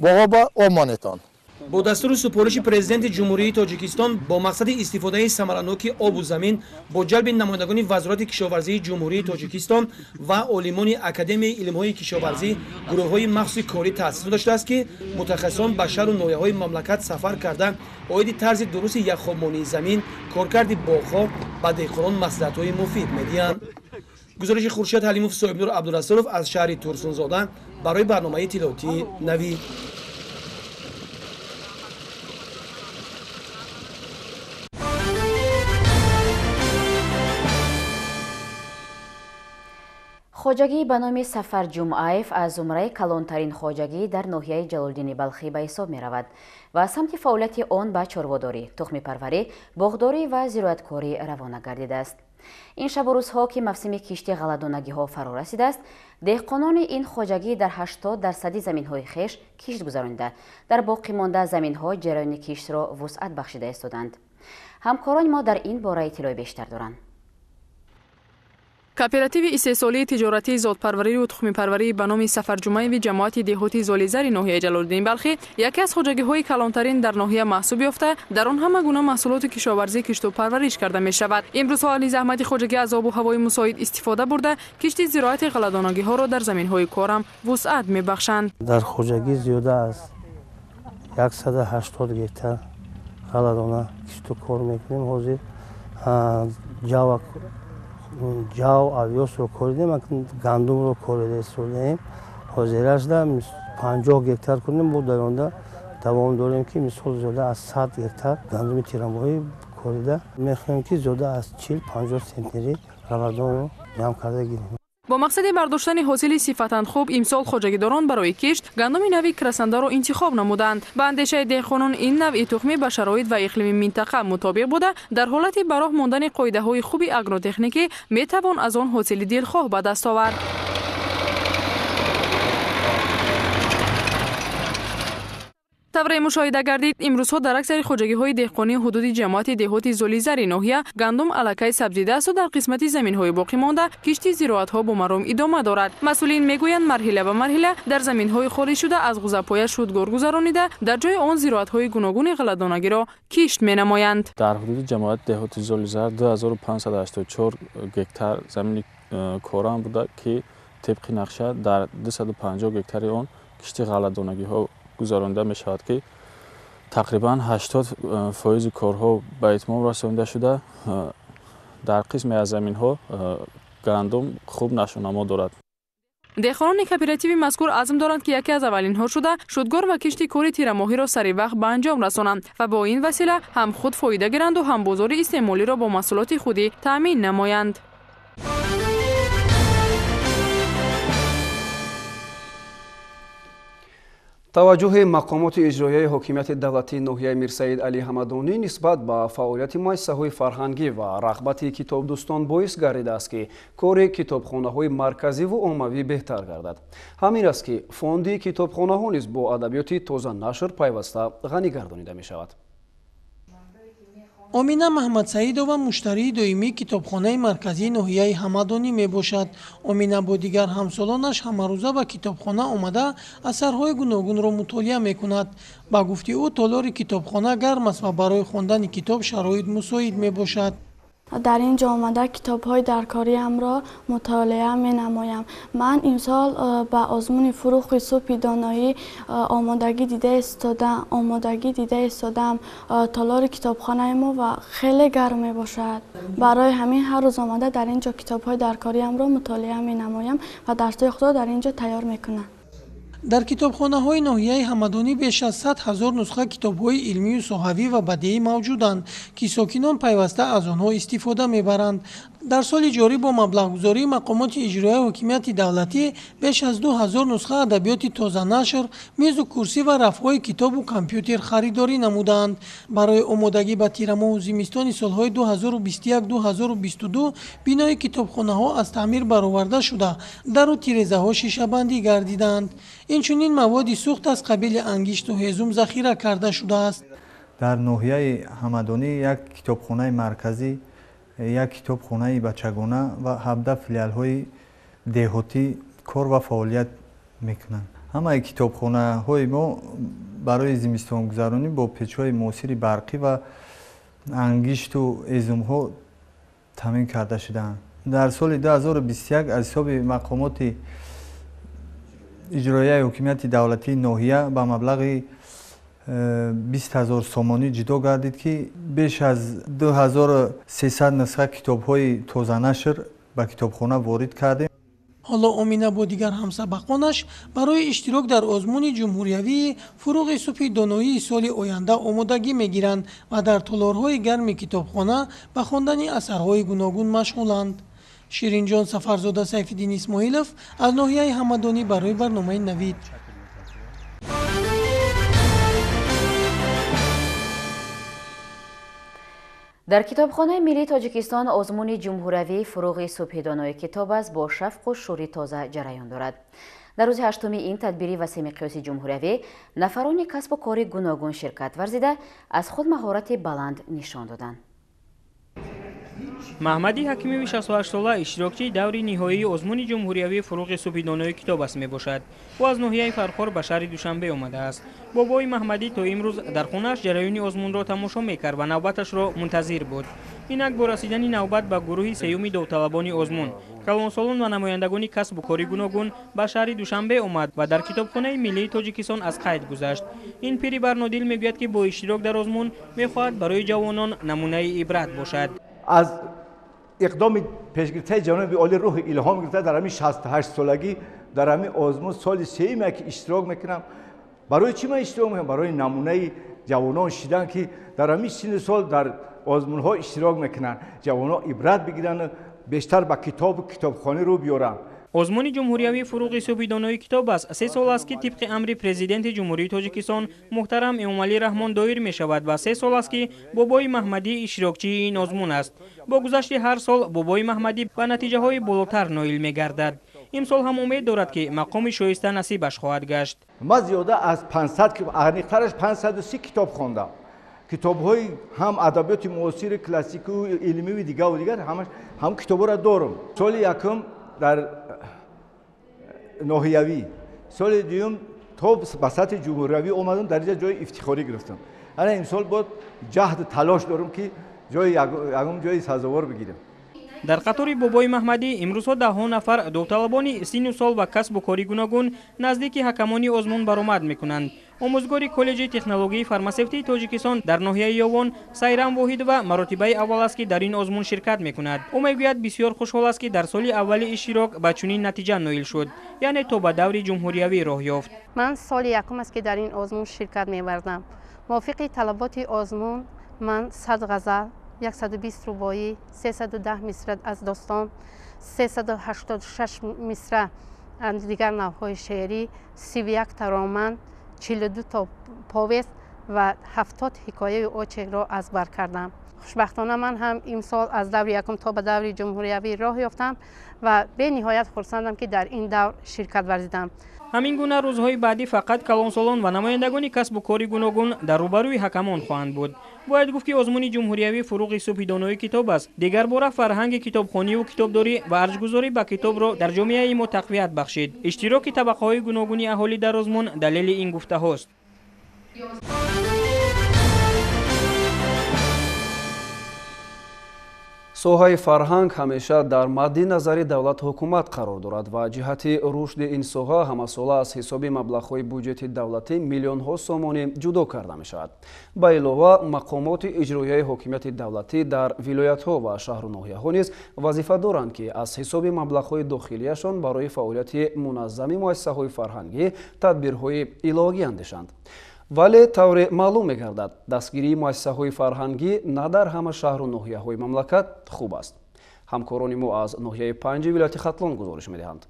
боғоба об монетон. Бо дастуру супориши Президенти Ҷумҳурии Тоҷикистон бо мақсади истифодаи самараноки обу замин, бо ҷалби намояндагони Вазорати кишоварзии Ҷумҳурии Тоҷикистон ва олимони Академияи илмҳои кишоварзӣ гурӯҳҳои махсуси корӣ таъсис дода шудааст, ки мутахассисон ба шаҳру ноҳияҳои мамлакат сафар карда, оиди тарзи дурусти яхобмонии замин, коркарди боғҳо ба деҳқонон маслиҳатҳои муфид медиҳанд. Гузориши Хуршед Ҳалимов, Соҳибнур Абдурасулов аз шаҳри Турсунзода барои барномаи иттилоотии Навӣ. Хоҷагӣ ба номи Сафар Ҷумъаев аз зумраи калонтарин хоҷагӣ дар ноҳияи Ҷалолиддини Балхӣ ба ҳисоб меравад ва самти фаъолияти он ба чорводорӣ, тухмипарварӣ, боғдорӣ ва зироаткорӣ равона гардидааст. Ин шабу рӯзҳо, ки мавсими кишти ғалладонагиҳо фаро расидааст, деҳқонони ин хоҷагӣ дар 80 дарсади заминҳои хеш кишт гузаронида, дар боқӣ монда заминҳо ҷараёни киштро вусъат бахшида истоданд. Ҳамкорони мо дар ин бора иттилои бештар доранд. Кооперативи истеҳсолии тиҷоратии зодпарварию тухмипарварӣ ба номи Сафарҷумаеви ҷамоати деҳоти Золизари ноҳияи Ҷалолиддини Балхӣ яке аз хоҷагиҳои калонтарин дар ноҳия маҳсуб ёфта, дар он ҳама гуна маҳсулоти кишоварзӣ кишту парвариш карда мешавад. Имрӯзҳо аҳли заҳмати хоҷагӣ аз обу ҳавои мусоид истифода бурда, кишти зироати ғалладонагиҳоро дар заминҳои корам вусъат мебахшанд. Дар хоҷагӣ зиёда аз 180 гектар ғалладона кишту кор мекунем. Ҳозир ҷав, авёсро коридем, гандумро корида истодаем. Ҳозирашда 50 гектар кунем, бо дар оянда давом дорем, ки мисол зиёда аз 100 гектар гандуми тирамоҳӣ корида, мехоҳем, ки зиёда аз 40-50 центнери ғалладонро ҷамъ карда гирем. Бо мақсади бардоштани ҳосили сифатан хуб, имсол хоҷагидорон барои кишт гандуми нави Красандаро интихоб намуданд. Ба андешаи деҳқонон, ин навъи тухмӣ ба шароит ва иқлими минтақа мутобиқ буда, дар ҳолати ба роҳ мондани қоидаҳои хуби агротехникӣ метавон аз он ҳосили дилхоҳ ба даст овард. Тавре мушоҳида гардид, имрӯзҳо дар аксари хоҷагиҳои деҳқонии ҳудуди ҷамоати деҳоти Золизари ноҳия гандум аллакай сабзидаасту дар қисмати заминҳои боқӣ монда кишти зироатҳо бо маром идома дорад. Масъулин мегӯянд, марҳила ба марҳила дар заминҳои холӣ шуда аз ғӯзапоя шудгор гузаронида, дар ҷои он зироатҳои гуногуни ғалладонагиро кишт менамоянд. Дар ҳудуди ҷамоати деҳоти Золизар 2584 гектар замини корам буда, ки тибқи нақша дар 250 гектари он кишти ғалладонагиҳо гузаронида мешавад, ки тақрибан 80 фоизи корҳо ба итмом расонида шуда, дар қисме аз заминҳо гандум хуб нашъунамо дорад. Деҳқонони кооперативи мазкур азм доранд, ки яке аз аввалинҳо шуда шудгор ва кишти кори тирамоҳиро сари вақт ба анҷом расонанд ва бо ин васила ҳам худ фоида гиранду, ҳам бозори истеъмолиро бо маҳсулоти худӣ таъмин намоянд. Таваҷҷӯҳи мақомоти иҷроияи ҳокимияти давлатии ноҳияи Мирсаид Алӣ Ҳамадонӣ нисбат ба фаъолияти муассисаҳои фарҳангӣ ва рағбати китобдӯстон боис гардидааст, ки кори китобхонаҳои марказиву оммавӣ беҳтар гардад. Ҳамин аст, ки фонди китобхонаҳо низ бо адабиёти тозанашр пайваста ғанӣ гардонида мешавад. Омина Маҳмадсаидова муштарии доимии китобхонаи марказии ноҳияи Ҳамадонӣ мебошад. Омина бо дигар ҳамсолонаш ҳамарӯза ба китобхона омада асарҳои гуногунро мутолиа мекунад. Ба гуфти ӯ, толори китобхона гарм аст ва барои хондани китоб шароит мусоид мебошад. Дар ин ҷо омада китобҳои даркориамро мутолиа менамоям. Ман имсол ба озмуни фурӯғи субҳи доноӣ омодагӣ дида истодаам. Толори китобхонаи мо ва хеле гарм мебошад. Барои ҳамин ҳар рӯз омада дар ин ҷо китобҳои даркориамро мутолиа менамоям ва дарсҳои худро дар ин ҷо тайёр мекунам. Дар китобхонаҳои ноҳияи Ҳамадонӣ беш аз 100 000 нусха китобҳои илмию соҳавӣ ва бадеӣ мавҷуданд, ки сокинон пайваста аз онҳо истифода мебаранд. Дар соли ҷорӣ бо маблағгузории мақомоти иҷроияи ҳокимияти давлатӣ беш аз 2000 нусха адабиёти тозанашр, мизу курсӣ ва рафҳои китобу компютер харидорӣ намудаанд. Барои омодагӣ ба тирамоҳу зимистони солҳои 2021-2022 бинои китобхонаҳо аз таъмир бароварда шуда, дару тирезаҳо шишабандӣ гардидаанд. Инчунин маводи сӯхт аз қабили ангишту ҳезум захира карда шудааст. Дар ноҳияи Ҳамадонӣ як китобхонаи марказӣ, як китобхонаи бачагона ва 17 филиалҳои деҳотӣ кор ва фаъолият мекунанд. Ҳамаи китобхонаҳои мо барои зимистонгузаронӣ бо печҳои муосири барқӣ ва ангишту ҳезумҳо таъмин карда шудаанд. Дар соли 2021 аз ҳисоби мақомоти иҷроияи ҳокимияти давлатии ноҳия ба маблағи 20 000 сомонӣ ҷудо гардид, ки беш аз 2300 нусха китобҳои тозанашр ба китобхона ворид кардем. Ҳоло Омина бо дигар ҳамсабақонаш барои иштирок дар озмуни ҷумҳуриявии фурӯғи субҳи доноии соли оянда омодагӣ мегиранд ва дар толорҳои гарми китобхона ба хондани асарҳои гуногун машғуланд. Ширинҷон Сафарзода, Сайфиддин Исмоилов аз ноҳияи Ҳамадонӣ барои барномаи Навид. Дар китобхонаи миллии Тоҷикистон озмуни ҷумҳуриявии фурӯғи субҳи донои китоб аст бо шавқу шӯри тоза ҷараён дорад. Дар рӯзи ҳаштуми ин тадбири васеъмиқёси ҷумҳуриявӣ нафарони касбу кори гуногун ширкат варзида аз худ маҳорати баланд нишон доданд. Маҳмади Ҳакимови 68-сола иштирокчии даври ниҳоии озмуни ҷумҳуриявии фурӯғи субҳи донои китоб аст мебошад. Ӯ аз ноҳияи Фархор ба шаҳри Душанбе омадааст. Бобои Маҳмадӣ то имрӯз дар хонааш ҷараёни озмунро тамошо мекард ва навбаташро мунтазир буд. Инак бо расидани навбат ба гурӯҳи сеюми довталабони озмун, калонсолон ва намояндагони касбу кори гуногун ба шаҳри Душанбе омад ва дар китобхонаи миллии Тоҷикистон аз қайд гузашт. Ин пири барнодил мегӯяд, ки бо иштирок дар озмун мехоҳад барои ҷавонон намунаи ибрат бошад. Аз иқдоми пешгирифтаи ҷаноби олӣ рӯҳи илҳом гирифта дар ҳамин 68-солагӣ дар ҳамин озмун соли сеюме ки иштирок мекунам. Барои чӣ ман иштирок мекунам? Барои намунаи ҷавонон шидан, ки дар ҳамин синну сол дар озмунҳо иштирок мекунанд, ҷавонон ибрат бигиранд, бештар ба китобу китобхонӣ рӯ биёранд. Озмуни ҷумҳуриявии фурӯғи субҳи донои китоб аст 3 сол аст, ки тибқи амри президенти Ҷумҳурии Тоҷикистон муҳтарам Эмомалӣ Раҳмон доир мешавад ва 3 сол аст, ки бобои Маҳмадӣ иштирокчии ин озмун аст. Бо гузашти ҳар сол бобои Маҳмадӣ ба натиҷаҳои болотар ноил мегардад. Имсол ҳам умед дорад, ки мақоми шоиста насибаш хоҳад гашт. Ман зиёда аз 500, аниқтараш 530 китоб хондам. Китобҳои ҳам адабиёти муосири классикию илмию дигаву дигар ҳам китобҳоро дорам. Соли якум дар ноҳиявӣ, соли дуюм то ба сатҳи ҷумҳуриявӣ омадам, дар инҷа ҷои ифтихорӣ гирифтам. Ана имсол боз ҷаҳду талош дорам, ки ягон ҷои сазовор бигирам. Дар қатори бобои Маҳмадӣ имрӯзҳо даҳҳо нафар довталабони синну сол ва касбу кори гуногун наздики ҳакамони озмун баромад мекунанд. Омӯзгори коллеҷи технологияи фармасевтии Тоҷикистон дар ноҳияи Ёвон Сайрам Воҳидова маротибаи аввал аст, ки дар ин озмун ширкат мекунад. Ӯ мегӯяд, бисёр хушҳол аст, ки дар соли аввали иштирок ба чунин натиҷа ноил шуд, яъне то ба даври ҷумҳуриявӣ роҳ ёфт. Ман соли якум аст, ки дар ин озмун ширкат меварзам. Мувофиқи талаботи озмун ман 100 ғазал, 120 рубоӣ, 310 мисра аз достон, 386 мисра аз дигар навъҳои шеърӣ, 31 тароман, 42 то повест ва 70 ҳикояю очеркро аз бар кардам. Хушбахтона ман ҳам имсол аз даври якум то ба даври ҷумҳуриявӣ роҳ ёфтам ва бениҳоят хурсандам, ки дар ин давр ширкат варзидам. Ҳамин гуна рӯзҳои баъдӣ фақат калонсолон ва намояндагони касбу кори гуногун дар рӯбарӯи ҳакамон хоҳанд буд. Бояд гуфт, ки озмуни ҷумҳуриявӣ «Фуруғи субҳи донои китоб аст» дигарбора фарҳанги китобхониву китобдорӣ ва арҷгузорӣ ба китобро дар ҷомеаи мо тақвият бахшид. Иштироки табақаҳои гуногуни аҳолӣ дар озмун далели ин гуфтаҳост. Соҳаи фарҳанг ҳамеша дар мадди назари давлату ҳукумат қарор дорад ва ҷиҳати рушди ин соҳа ҳамасола аз ҳисоби маблағҳои буҷети давлатӣ миллионҳо сомонӣ ҷудо карда мешавад. Ба илова, мақомоти иҷроияи ҳокимияти давлатӣ дар вилоятҳо ва шаҳру ноҳияҳо низ вазифа доранд, ки аз ҳисоби маблағҳои дохилияшон барои фаъолияти муназзами муассисаҳои фарҳангӣ тадбирҳои иловагӣ андешанд. Вале тавре маълум мегардад, дастгирии муассисаҳои фарҳангӣ на дар ҳама шаҳру ноҳияҳои мамлакат хуб аст. Ҳамкорони мо аз ноҳияи Панҷи вилояти Хатлон гузориш медиҳанд.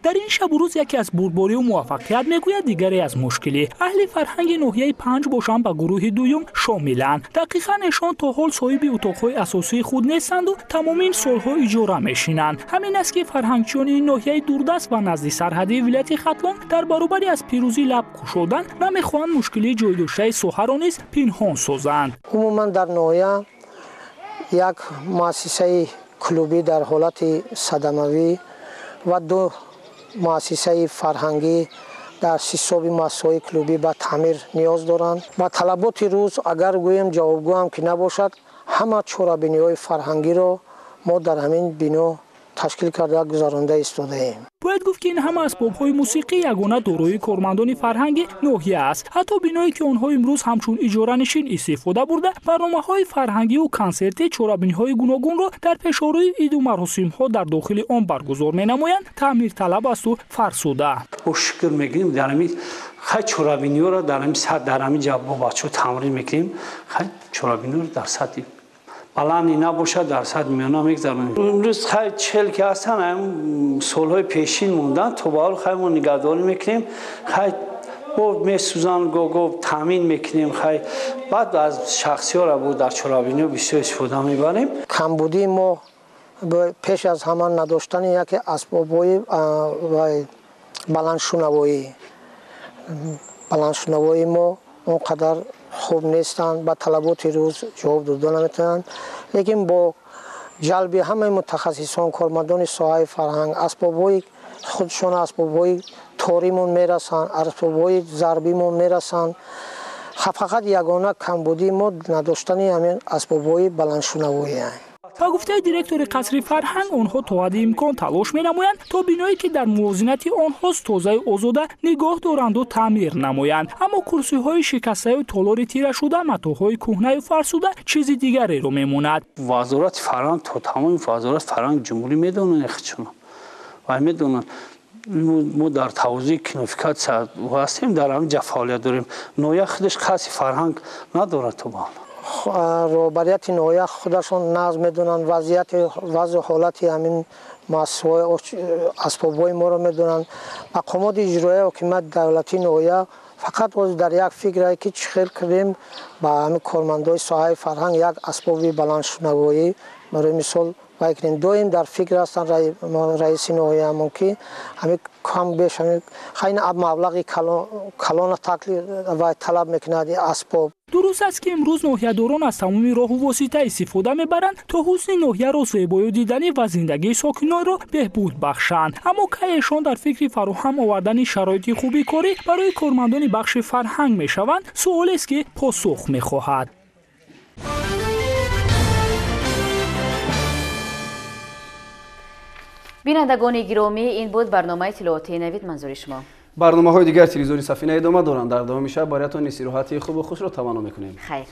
Дар ин шабу рӯз яке аз бурдборию муваффақият мегӯяд, дигаре аз мушкилӣ. Аҳли фарҳанги ноҳияи Панҷ бошанд, ба гурӯҳи дуюм шомиланд. Дақиқан эшон то ҳол соҳиби утоқҳои асосии худ нестанду тамоми ин солҳо иҷора мешинанд. Ҳамин аст, ки фарҳангчиёни ин ноҳияи дурдаст ва назди сарҳадии вилояти Хатлон дар баробари аз пирӯзӣ лаб кушодан намехоҳанд мушкилии ҷойдоштаи соҳаро низ пинҳон созанд. Умуман дар ноҳия як муассисаи клубӣ дар ҳолати садамавӣ ва ду муассисаи фарҳангӣ дар ҳисоби муассисаҳои клубӣ ба таъмир ниёз доранд. Ба талаботи рӯз агар гӯем ҷавобгӯ ҳам ки набошад, ҳама чорабиниҳои фарҳангиро мо дар ҳамин бино ташкил карда гузаронда истодаем. Бояд гуфт, ки ин ҳама асбобҳои мусиқӣ ягона дорои кормандони фарҳанги ноҳия аст. Ҳатто биное, ки онҳо имрӯз ҳамчун иҷоранишин истифода бурда, барномаҳои фарҳангиву консертӣ, чорабиниҳои гуногунро дар пешорӯи иду маросимҳо дар дохили он баргузор менамоянд, таъмирталаб асту фарсуда. Бо шукр мекунем, дар ҳамин хай чорабиниҳоро дар ҳамин сатҳ, дар ҳамин ҷа бо бачаҳо тамрин мекунем. Хай чорабиниҳоро дар сатҳи баланди набошад, дар сатҳи миёна мегзаронем. Имрӯз хай чел ки ҳастанд, солҳои пешин мондан, то ба ҳол хай мо нигаҳдорӣ мекунем. Хай бо месӯзанд, го-го таъмин мекунем. Хай баъд аз шахсиҳоро бо дар чорабиниҳо бисёр истифода мебарем. Камбудии мо пеш аз ҳама надоштани яке асбобҳои баландшунавоӣ. Баландшунавоии мо он қадар хуб нестанд, ба талаботи рӯз ҷавоб дода наметавонанд. Лекин бо ҷалби ҳамаи мутахассисон, кормандони соҳаи фарҳанг, асбобҳои худшон, асбобҳои торимон мерасанд, асбобҳои зарбимон мерасанд. Фақат ягона камбудии мо надоштани ҳамин асбобҳои баландшунавоӣ. Ба гуфтаи директори қасри фарҳанг, онҳо то ҳадди имкон талош менамоянд, то биное, ки дар мувозинати онҳост, тозаю озода нигоҳ доранду таъмир намоянд. Аммо курсиҳои шикастаю толори тирашуда, матоъҳои кӯҳнаю фарсуда чизи дигареро мемонад. Вазорати фарҳанг то тамоми вазорати фарҳанги ҷумҳурӣ медонанд ихчуно ва медонанд. Мо дар тавзеи кинофикатсия ҳастем, дар ҳамин ҷа фаъолият дорем. Ноҳия худаш қасри фарҳанг надорад то ба ҳол. Роҳбарияти ноҳия худашон нағз медонанд, вазъияти вазъу ҳолати ҳамин муассисаҳои асбобҳои моро медонанд. Мақомоти иҷроияи ҳокимияти давлатии ноҳия фақат ҳозир дар як фикре, ки чӣ хел кардем ба ҳамин кормандои соҳаи фарҳанг як асбоби баландшунавоӣ барои мисол вай кунем. Доим дар фикр ҳастанд раиси ноҳияамон, ки ҳамин кам беш ҳамин хайна маблағи калона таклиф вай талаб мекунад асбоб. Дуруст аст, ки имрӯз ноҳиядорон аз тамоми роҳу восита истифода мебаранд, то ҳусни ноҳияро зебою диданӣ ва зиндагии сокинонро беҳбуд бахшанд. Аммо кай эшон дар фикри фароҳам овардани шароити хуби корӣ барои кормандони бахши фарҳанг мешаванд, суолест, ки посух мехоҳад. Бинандагони гиромӣ, ин буд барномаи иттилоотии Навид манзури шумо. Барномаҳои дигар телевизиони Сафина идома доранд. Дар давоми шаб бароятон истироҳати хубу хушро таманно мекунем. Хайр.